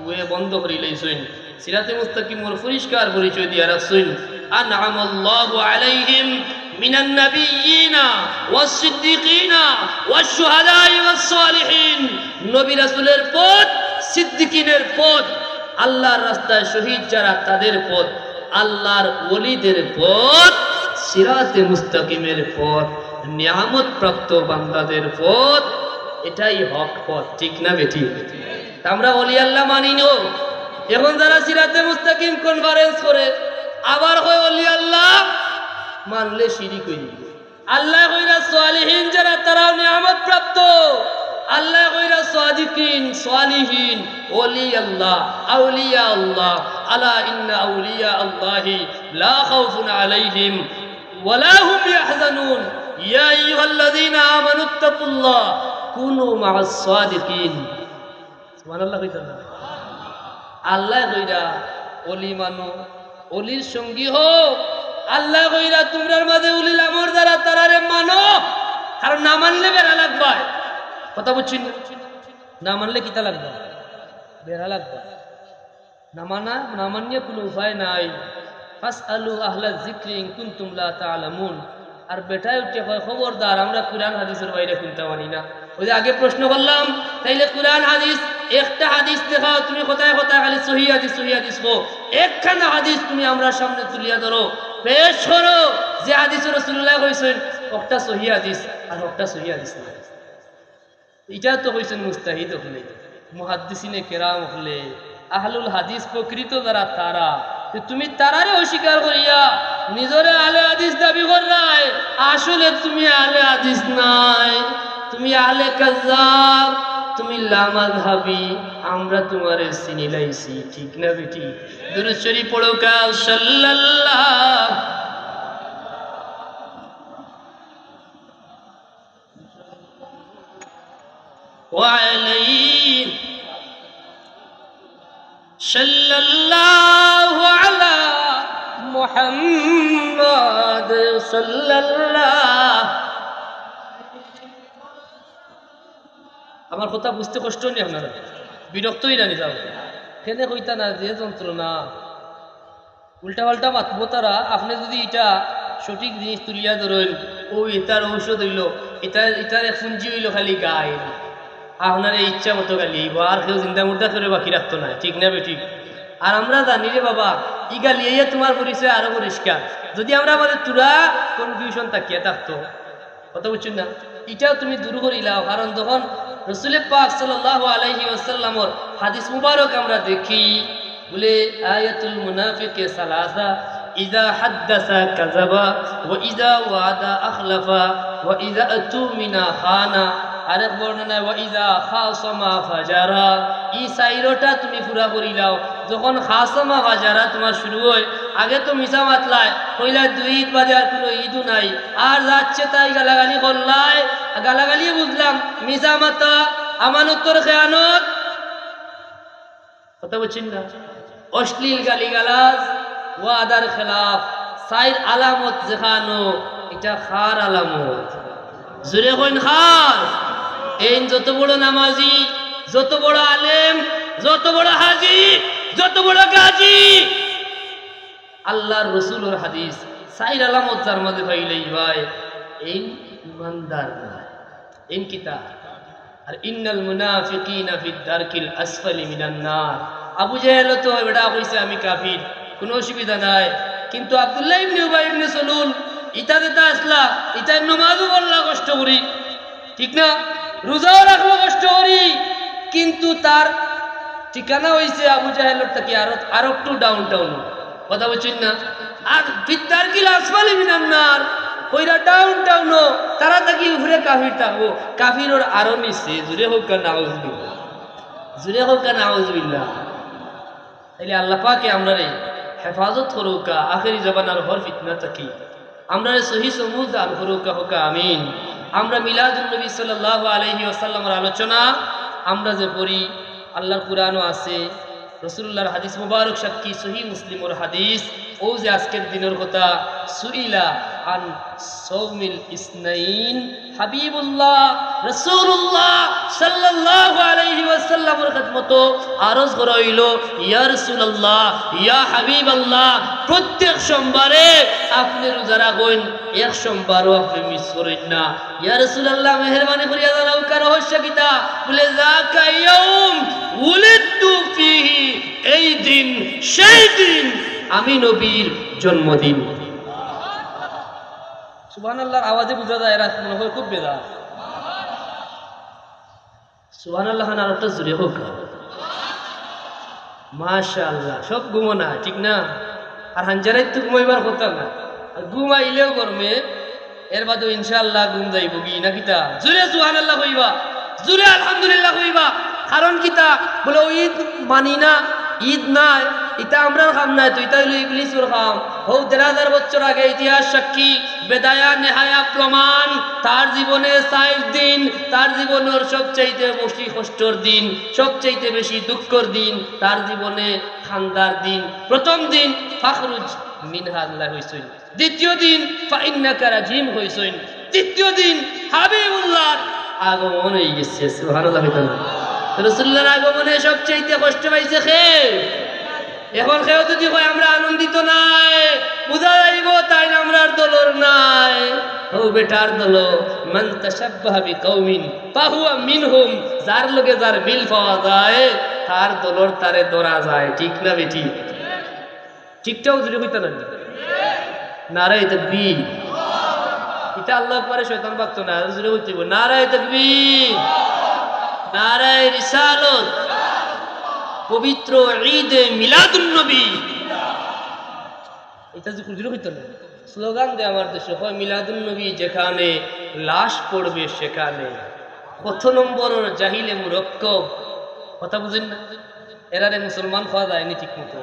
অউ বন্ধ করি লাইছইন। সিরাতে মুস্তাকিমর পরিষ্কার পরিচয় দিয়া রাখছইন, "আনআমাল্লাহু আলাইহিম মিনান নাবিয়্যিনা ওয়াস সিদ্দিকিনা ওয়াশ শুহাদাই ওয়াস সালিহিন।" নবী রাসূলের পথ, সিদ্দিকিনের পথ, আল্লাহর রাস্তায় শহীদ যারা তাদের পথ, আল্লাহর ওলিদের পথ, সিরাতে মুস্তাকিমের পথ, নিয়ামত প্রাপ্ত বান্দাদের পথ, এটাই হক পথ, ঠিক না বেঠিক? তা আমরা অলি আল্লাহ মানি না। এখন যারা সিরাতে মুস্তাকিম কনফারেন্স করে, আবার কয় অলি আল্লাহ মানলে শিরিক অই যাইবো। আল্লায় কইরা সালিহিন যারা, তারাও নিয়ামত প্রাপ্ত। আল্লায় কইরা সাদিকিন, সালিহিন, অলি আল্লাহ, আউলিয়া আল্লাহ। আলা ইন্না আউলিয়া আল্লাহি লা খাউফুন আলাইহিম ওয়া লা হুম ইয়াহজানুন। ইয়া আইয়ুহাল্লাযীনা আমানুত্তাকুল্লাহ কুনু মাআস সাদিকিন। সুবহানাল্লাহ কইতা না? আল্লায় কইরা অলি মানো, অলির সঙ্গী হও। আল্লায় কইরা তুমরার মাঝে উলিল আমর যারা, তারারে মানো। কারণ না মানলে বেড়া লাগবায়। কথা বুঝছইন না? না মানলে কিতা লাগবায়? বেড়া লাগবায়। না মানা, না মানিয়া কুনু উপায় নাই। ফাসআলু আহলা যিকরি ইন কুনতুম লা তা'লামুন। আর বেটায় উঠিয়া কয়, "খবরদার, আমরা কুরআন হাদিসর বাইরে কুন্তা মানি না।" অউ যে আগে প্রশ্ন করলাম, তাইলে কুরআন হাদিস একটা হাদিস দেখাও তুমি, কথায় কথায় খালি সহি হাদিস, সহি হাদিস কও। একখানা হাদিস তুমি আমরার সামনে তুলিয়া ধরো, পেশ করো, যে হাদিস রাসূলুল্লায় কইছইন, অকটা সহি হাদিস আর অকটা সহি হাদিস নায়। ইটা তো কইছইন মুজতাহিদ অকলে, মুহাদ্দিসিনে কেরাম অকলে, আহলুল হাদিস প্রকৃত যারা তারা। তো তুমি তারারে অস্বীকার করিয়া নিজরে আহলে হাদিস দাবি কররায়, আসলে তুমি আহলে হাদিস নায়, তুমি আহলে কাজ্জাব, তুমি লামাযহাবি। আমরা তুমারে চিনিলাইছি, ঠিক না বেঠিক? দুরূদ শরীফ পড়উক্কা, সাল্লাল্লাহু আলাইহি, সাল্লাল্লাহু আলা মুহাম্মদ, সাল্লাল্লাহু। আমার কথা বুঝতে কষ্ট নি আপনারা? বিরক্ত অইরা নি যাও। কেনে কইতা না, যে যন্ত্রণা। উল্টা পাল্টা মাতবো তারা, আপনে যুদি ইটা সঠিক জিনিস তুলিয়া ধরইন, অউ ইতার ঔষধ অইলো, ইতার, ইতার এক পুঞ্জি অইলো খালি গাইল। আপনারে ইচ্ছা মতো গালিয়াইবো, আর কেউ জিন্দা মুর্দা কেউরে বাকি রাখতো নায়, ঠিক না বেঠিক? আর আমরা জানি রে বাবা, ই গালিয়াইয়া তুমার পরিচয় আরো পরিষ্কার। যুদি আমরার মাঝে থুড়া confusion থাকিয়া থাকতো, কথা বুঝছইন না? ইটাও তুমি দূর করিলাও, কারণ যখন রসুলে পাক সাল্লাল্লাহু আলাইহি ওয়াসাল্লামর হাদিস মুবারক আমরা দেখি, বলে, আয়াতুল মুনাফিকি সালাসা, ইযা হাদ্দাসা কাযাবা, ওয়া ইযা ওয়াআদা আখলাফা, ওয়া ইযা তুমিনা খানা। আরেক বর্ণনায়, ওয়া ইযা খাসামা ফাজারা। ই চাইরোটা তুমি পুরা করিলাও। যখন খাসামা ফাজারা তুমার শুরু অয়, আগে তো মিছা মাতলায়, কইলায় দুই ঈদ বাদে আর কুনু ঈদও নাই, আর যাচ্ছে তাই গালাগালি করলায়, গালাগালি বুঝলাম, মিছা মাতা, আমানতর খেয়ানত, কথা বুঝছইন না? অশ্লীল গালিগালাজ, ওয়াদার খেলাফ, চাইর আলামত যেখানো, ইটা কার আলামত? জুরে কইন কার? এইন যত বড় নামাজি, যত বড় আলেম, যত বড় হাজি, যত বড় গাজী, আল্লার রসুলর হাদিস, চাইর আলামত যার মাঝে পাইলাইবায়, এইন ইমানদার নায়। এইন কিতা? আর ইন্নাল মুনাফিকিনা ফিদ দারকিল আসফালি মিনান নার। আবু জেহেল তো বেটা কইছে, "আমি কাফির, কুনু অসুবিধা নাই।" কিন্তু আব্দুল্লাহ ইবনে উবাই ইবনে সলুল, ইতা যেতা আছলা, ইতা নমাজও পড়লা কষ্ট করি, ঠিক না? রোজাও রাখলা কষ্ট করি, কিন্তু তার ঠিকানা অইছে আবু জেহেলর থাকি আরো, আরো একটু down town। কথা বুঝছইন না? আর ফিদ দারকিল আসফালি মিনান নার, কইরা down town, তারা থাকি উপরে কাফির থাকবো, কাফিরর আরো নিচে। জুরে কউক্কা নাউজুবিল্লাহ, জুরে কউক্কা নাউজুবিল্লাহ। তাইলে আল্লাহ পাকে আমরারে হেফাজত করউক্কা আখেরি জমানার হর ফিতনা থাকি, আমরারে সহি সমুজ দান করউক্কা, কউক্কা আমিন। আমরা মিলাদুন নবী সাল্লাল্লাহু আলাইহি ওয়াসাল্লামর আলোচনা আমরা যে পড়ি, আল্লার কুরআনও আছে, রসুলুল্লাহর হাদিস মুবারক সাক্ষী, সহি মুসলিমর হাদিস। অউ যে আজকের দিনর কথা, সুইলা আন সৌমিল ইসনাইন, হাবিবুল্লাহ রাসূলুল্লাহ সাল্লাল্লাহু আলাইহি ওয়াসাল্লামর খেদমতো আরজ করা অইলো, ইয়া রাসূলুল্লাহ, ইয়া হাবিবাল্লাহ, প্রত্যেক সোমবারে আপনে রোজা রাখইন, এক সোমবারও আপনে miss করইন না। ইয়া রাসূলুল্লাহ, মেহেরবানি করিয়া জানাউক্কা রহস্য কিতা? বলে, যাকা ইয়াউম উলিদতু ফিহি, এই দিন সেই দিন আমি নবীর জন্মদিন। সুবহানাল্লাহর আওয়াজে বুঝা যায় এরা মনে হয় খুব বেজার। সুবহানাল্লাহ খান আরোটা জুরে কউক্কা। মাশাআল্লাহ, সব ঘুমো না, ঠিক না? আর হাঞ্জারাইত তো ঘুমাইবার কথা না, আর ঘুমাইলেও গরমে, এর বাদেও ইনশাআল্লাহ ঘুম যাইবোগি, না কিতা? জুরে সুবহানাল্লাহ কইবা, জুরে আলহামদুলিল্লাহ কইবা। কারণ কিতা? বলে, "অউ ঈদ মানি না, ঈদ নায়, ইতা আমরার কাম নায় তো, ইতা অইলো ইবলিসর কাম।" হউ দেড় হাজার বছর আগে ইতিহাস সাক্ষী, বেদায়া নেহায়া প্রমাণ, তার জীবনে চাইর দিন, তার জীবনর সবচাইতে বেশি কষ্টর দিন, সবচাইতে বেশি দুঃখর দিন, তার জীবনে কান্দার দিন। প্রথম দিন ফাখরুজ মিনহা আল্লায় কইছইন, দ্বিতীয় দিন ফাইন্নাকা রাজিম কইছইন, তৃতীয় দিন হাবিবুল্লাহর আগমন অইগেছে। সুবহানাল্লাহ কইতা না? রাসূলুল্লাহর আগমনে সবচাইতে কষ্ট পাইছে কে? এখন কেউ যদি কয় আমরা আনন্দিত নায়, বুঝা যাইবো তাইন আমরার দলর নায়, হউ বেটার দলর। মান তাশাব্বাহা বিকাউমিন ফাহুয়া মিনহুম, যার লগে যার মিল পাওয়া যায়, তার দলর তারে ধরা যায়, ঠিক না বেঠিক? ঠিকটাও জুরে কইতা না? নারায়ে তাকবীর। ইটা আল্লাহু আকবারে শয়তান পারতো না, আরো জুরে কইতে অইবো, নারায়ে তাকবীর, নারায়ে রিসালত, পবিত্র ঈদে মিলাদুন নবী। ইটা যে খুজুরে কইতো না, স্লোগান দে আমার দেশো, কয় মিলাদুন নবী যেখানে, লাশ পড়বে সেখানে। কত নম্বরর জাহিলে মুরক্কব, কথা বুঝইন না? এরারে মুসলমান কওয়া যায়নি ঠিক মতো।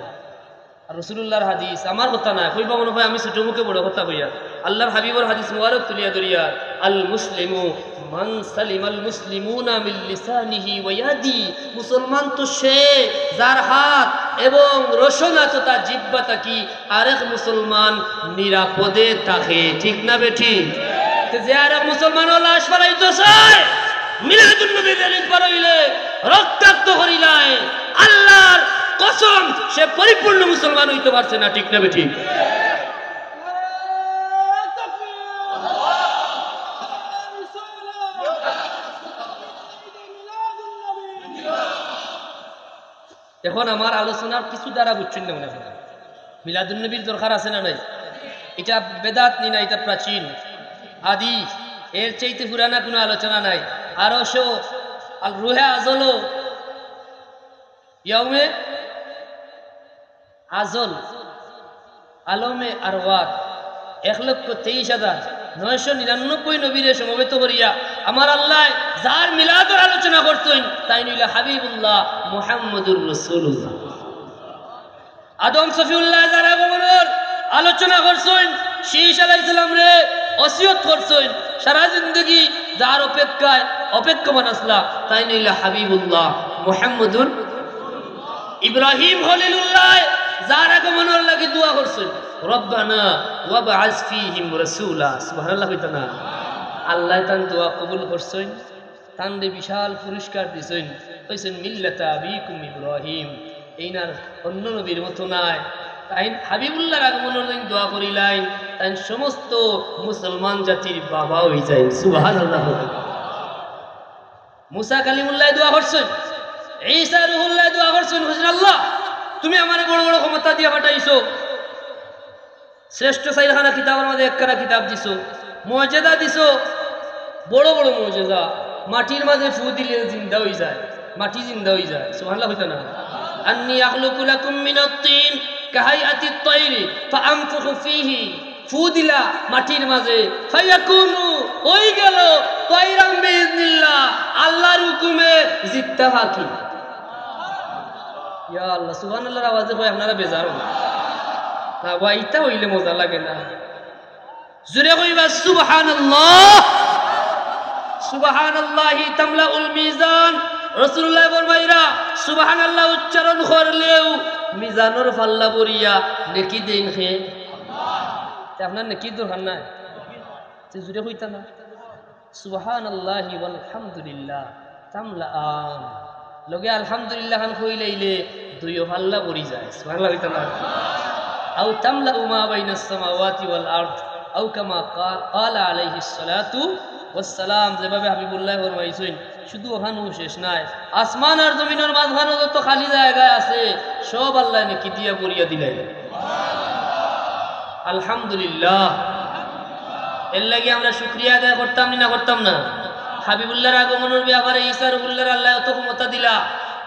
আর রাসুলুল্লাহর হাদিস, আমার কথা নায়, কইবা মনে অয় আমি ছোট মুখে বড় কথা কইয়ার। আল্লাহর হাবিবর হাদিস মুবারক তুলিয়া ধরিয়ার, আল মুসলিমু মান সালিমাল মুসলিমুনা মিন লিসানিহি ওয়া ইয়াদি। মুসলমান তো সে, যার হাত এবং রসনা তথা জিহ্বা থাকি আরেক মুসলমান নিরাপদে থাকে, ঠিক না বেঠিক? তে যে আরেক মুসলমানর লাশ ফালাইতো চায়, মিলাদুন নবীর ঈদ পার অইলে রক্তাক্ত করিলায়, আল্লাহর কসম, সে পরিপূর্ণ মুসলমান অইতে পারছে না, ঠিক না বেঠিক? এখন আমার আলোচনার কিছু ধারা বুঝছইন না মনে অয়। মিলাদুন নবীর দরকার আছে না নাই? ইটা বেদাত নি না, ইটা প্রাচীন, আদি, এর চাইতে পুরানা কুনু আলোচনা নাই। আরশো, আল রুহে আজলো, ইয়াউমে আজল, আলমে আরওয়াত, এক লক্ষ তেইশ হাজার নয়শো নিরানব্বই নবীরে সমবেত করিয়া আমার আল্লায় যার মিলাদর আলোচনা করছইন, তাইন অইলা হাবিবুল্লাহ মুহাম্মদুর রাসুলুল্লাহ। আদম সফিউল্লাহ যার আগমনর আলোচনা করছইন, শীষ আলাইহিস সালামরে ওসিয়ত করছইন, সারা জিন্দেগি যার অপেক্ষায় অপেক্ষমান আছলা, তাইন অইলা হাবিবুল্লাহ মুহাম্মদুর। ইব্রাহিম খলিলুল্লাহ যার আগমনর লাগি দোয়া করছইন, রব্বানা ওয়াবআস ফীহিম রাসূলা। সুবহানাল্লাহ কইতা না? আল্লায় তান দোয়া কবুল করছইন, তানরে বিশাল পুরস্কার দিছইন, কইছইন, মিল্লাতা আবিকুম ইব্রাহিম। এইন আর অন্য নবীর মতো নায়। তাইন হাবিবুল্লাহর আগমনর লাগি দোয়া করিলাইন, তাইন সমস্ত মুসলমান জাতির বাবা অইযাইন। সুবহানাল্লাহ। মুসা কালিমুল্লায় দোয়া করছইন, ঈসা রুহুল্লায় দোয়া করছইন, কইছইন, আল্লাহ, তুমি আমারে বড় বড় ক্ষমতা দিয়া পাঠাইছো, শ্রেষ্ঠ চাইরখানা কিতাবর মাঝে একখানা কিতাব দিছো, মুজিজা দিছো, বড় বড় মুজিজা, মাটির মাঝে ফু দিলে জিন্দা অইযায়, মাটি জিন্দা অইযায়। সুবহানাল্লাহ কইতা না? আন্নী আখলুকু লাকুম মিনাত তিন কাহাইআতিত তাইরি ফাআনফুখু ফীহি, ফু দিলা মাটির মাঝে, ফায়াকুনু, অইগেলো, তাইরাম বিইজনিল্লাহ, আল্লাহর হুকুমে জিত্তা পাখি। ইয়া আল্লাহ, সুবহানাল্লাহর আওয়াজে কই আপনারা বেজার অইন না বা, ইতা অইলে মজা লাগে না। জুরে কইবা সুবহানাল্লাহ। সুবহানাল্লাহি তামলাউল মিজান। রাসুলুল্লায় ফরমাইরা, সুবহানাল্লাহ উচ্চারণ করলেউ মিজানর পাল্লা ভরিয়া নেকি দেইন কে? তে আপনার নেকির দরকার নাই? তে জুরে কইতা না? সুবহানাল্লাহি ওয়ালহামদুলিল্লাহ তামলাআন। লগে আলহামদুলিল্লাহ খান কইলাইলে দুইও পাল্লা ভরি যায়। সুবহানাল্লাহ কইতা না? আও তামলাউ মা বাইনাস সামাওয়াতি ওয়াল আরদ, আও কামা কা-, ক্বালা আলাইহিস সালাতু ওয়াস সালাম, যেভাবে হাবিবুল্লায় ফরমাইছইন, শুধু অখানউ শেষ নায়, আসমান আর জমিনর মাঝখানো যত খালি জাগা আছে, সব আল্লায় নেকি দিয়া ভরিয়া দিলাইলা। আলহামদুলিল্লাহ। এরলাগি আমরা শুকরিয়া আদায় করতাম নি না করতাম না? হাবিবুল্লাহর আগমনর ব্যাপারে ঈসা রুহুল্লাহরে আল্লায় অত ক্ষমতা দিলা,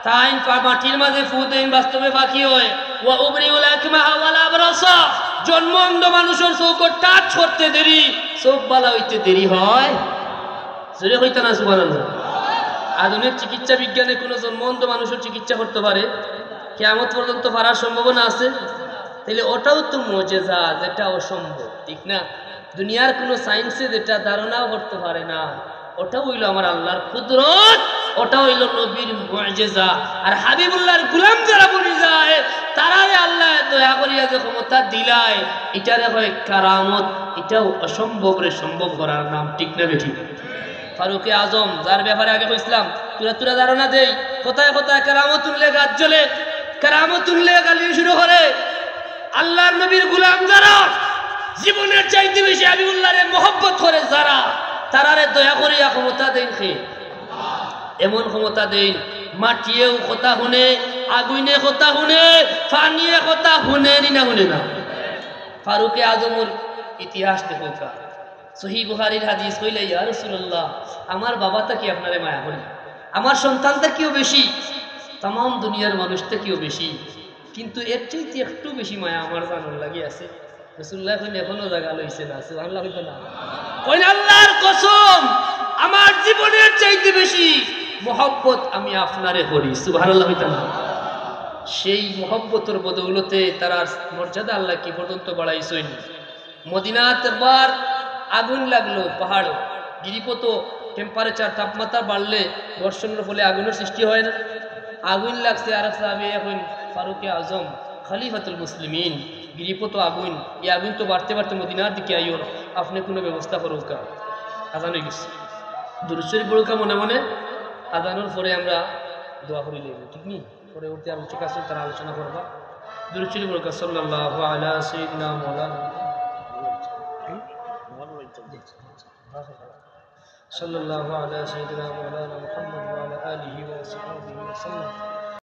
তাইন পা-, মাটির মাঝে ফু দেইন, বাস্তবে পাখি অয়। ওয়া উবরিউল আকমাহা ওয়াল আবরাসা, জন্ম অন্ধ মানুষর চউখো touch করতে দেরি, চউখ ভালা অইতে দেরি হয়। জুরে কইতা না সুবহানাল্লাহ? আধুনিক চিকিৎসা বিজ্ঞানে কুনু জন্ম অন্ধ মানুষর চিকিৎসা করতো পারে? কিয়ামত পর্যন্ত পারার সম্ভাবনা আছে? তাইলে অটাও তো মুজিজা, যেটা অসম্ভব, ঠিক না? দুনিয়ার কুনু science-এ যেটা ধারণাও করতো পারে না, অটাও অইলো আমার আল্লাহর কুদরত, অটা অইলো নবীর মুজিজা। আর হাবিবুল্লাহর গুলাম যারা বনি যায়, তারারে আল্লায় দয়া করিয়া যে ক্ষমতা দিলায়, ইটারে কয় কারামত, ইটাও অসম্ভবরে সম্ভব করার নাম, ঠিক না বেঠিক? ফারুকে আজম, যার ব্যাপারে আগে কইছলাম, থুড়া থুড়া ধারণা দেই, কথায় কথায় কারামত উল্লেখ, আত জ্বলে, কারামত উল্লেখ, গালি শুরু করে। আল্লাহর নবীর গোলাম যারা, জীবনের চাইতে বেশি হাবিবুল্লাহরে মহব্বত করে যারা, তারারে দয়া করিয়া ক্ষমতা দেইন কে? এমন ক্ষমতা দেইন, মাটিয়েও কথা হুনে, আগুইনে কথা হুনে, পানিয়ে কথা হুনে নি না হুনে না? ফারুকে আজমর ইতিহাস দেখউক্কা। সহিহ বুখারীর হাদিস কইলা, "ইয়া রাসূলুল্লাহ, আমার বাবা থাকি আপনারে মায়া করি, আমার সন্তান থাকিও বেশি, তামাম দুনিয়ার মানুষ থাকিও বেশি, কিন্তু এর চাইতে একটু বেশি মায়া আমার জানর লাগি আছে।" রাসূলুল্লাহ কইন, "এখনো জাগা লইছে না।" সুবহানাল্লাহ কইতা না? কইন, "আল্লাহর কসম, আমার জীবনের চাইতে বেশি মহব্বত আমি আপনারে করি।" সুবহানাল্লাহ কইতা না? সেই মহব্বতর বদৌলতে তারার মর্যাদা আল্লাহ কি পর্যন্ত বাড়াইছইন। মদিনাত একবার আগুন লাগলো পাহাড়ো, গিরিপথো temperature, তাপমাত্রা বাড়লে ঘর্ষণের ফলে আগুনের সৃষ্টি হয় না? আগুন লাগছে, আরব সাহাবী এখন ফারুকে আজম, খলিফাতুল মুসলিমিন, গিরিপথো আগুন, এই আগুন তো বাড়তে বাড়তে মদিনার দিকে আইওর, আপনে কোনো ব্যবস্থা করউক্কা। আজান হয়ে গেছে, দুরূদ শরীফ পড়উক্কা মনে মনে, আজানের পরে আমরা দোয়া করি লইব, ঠিক নি? পরবর্তী আলোচক আছেন, তারা আলোচনা করবা। দুরূদ শরীফ পড়উক্কা, সাল্লাল্লাহু আলা সাইয়্যিদিনা মাওলানা। সাল্লাল্লাহু আলা সাইয়্যিদিনা মাওলানা মুহাম্মদ ওয়া আলা আলিহি ওয়া সাহবিহি ওয়া সাল্লাম।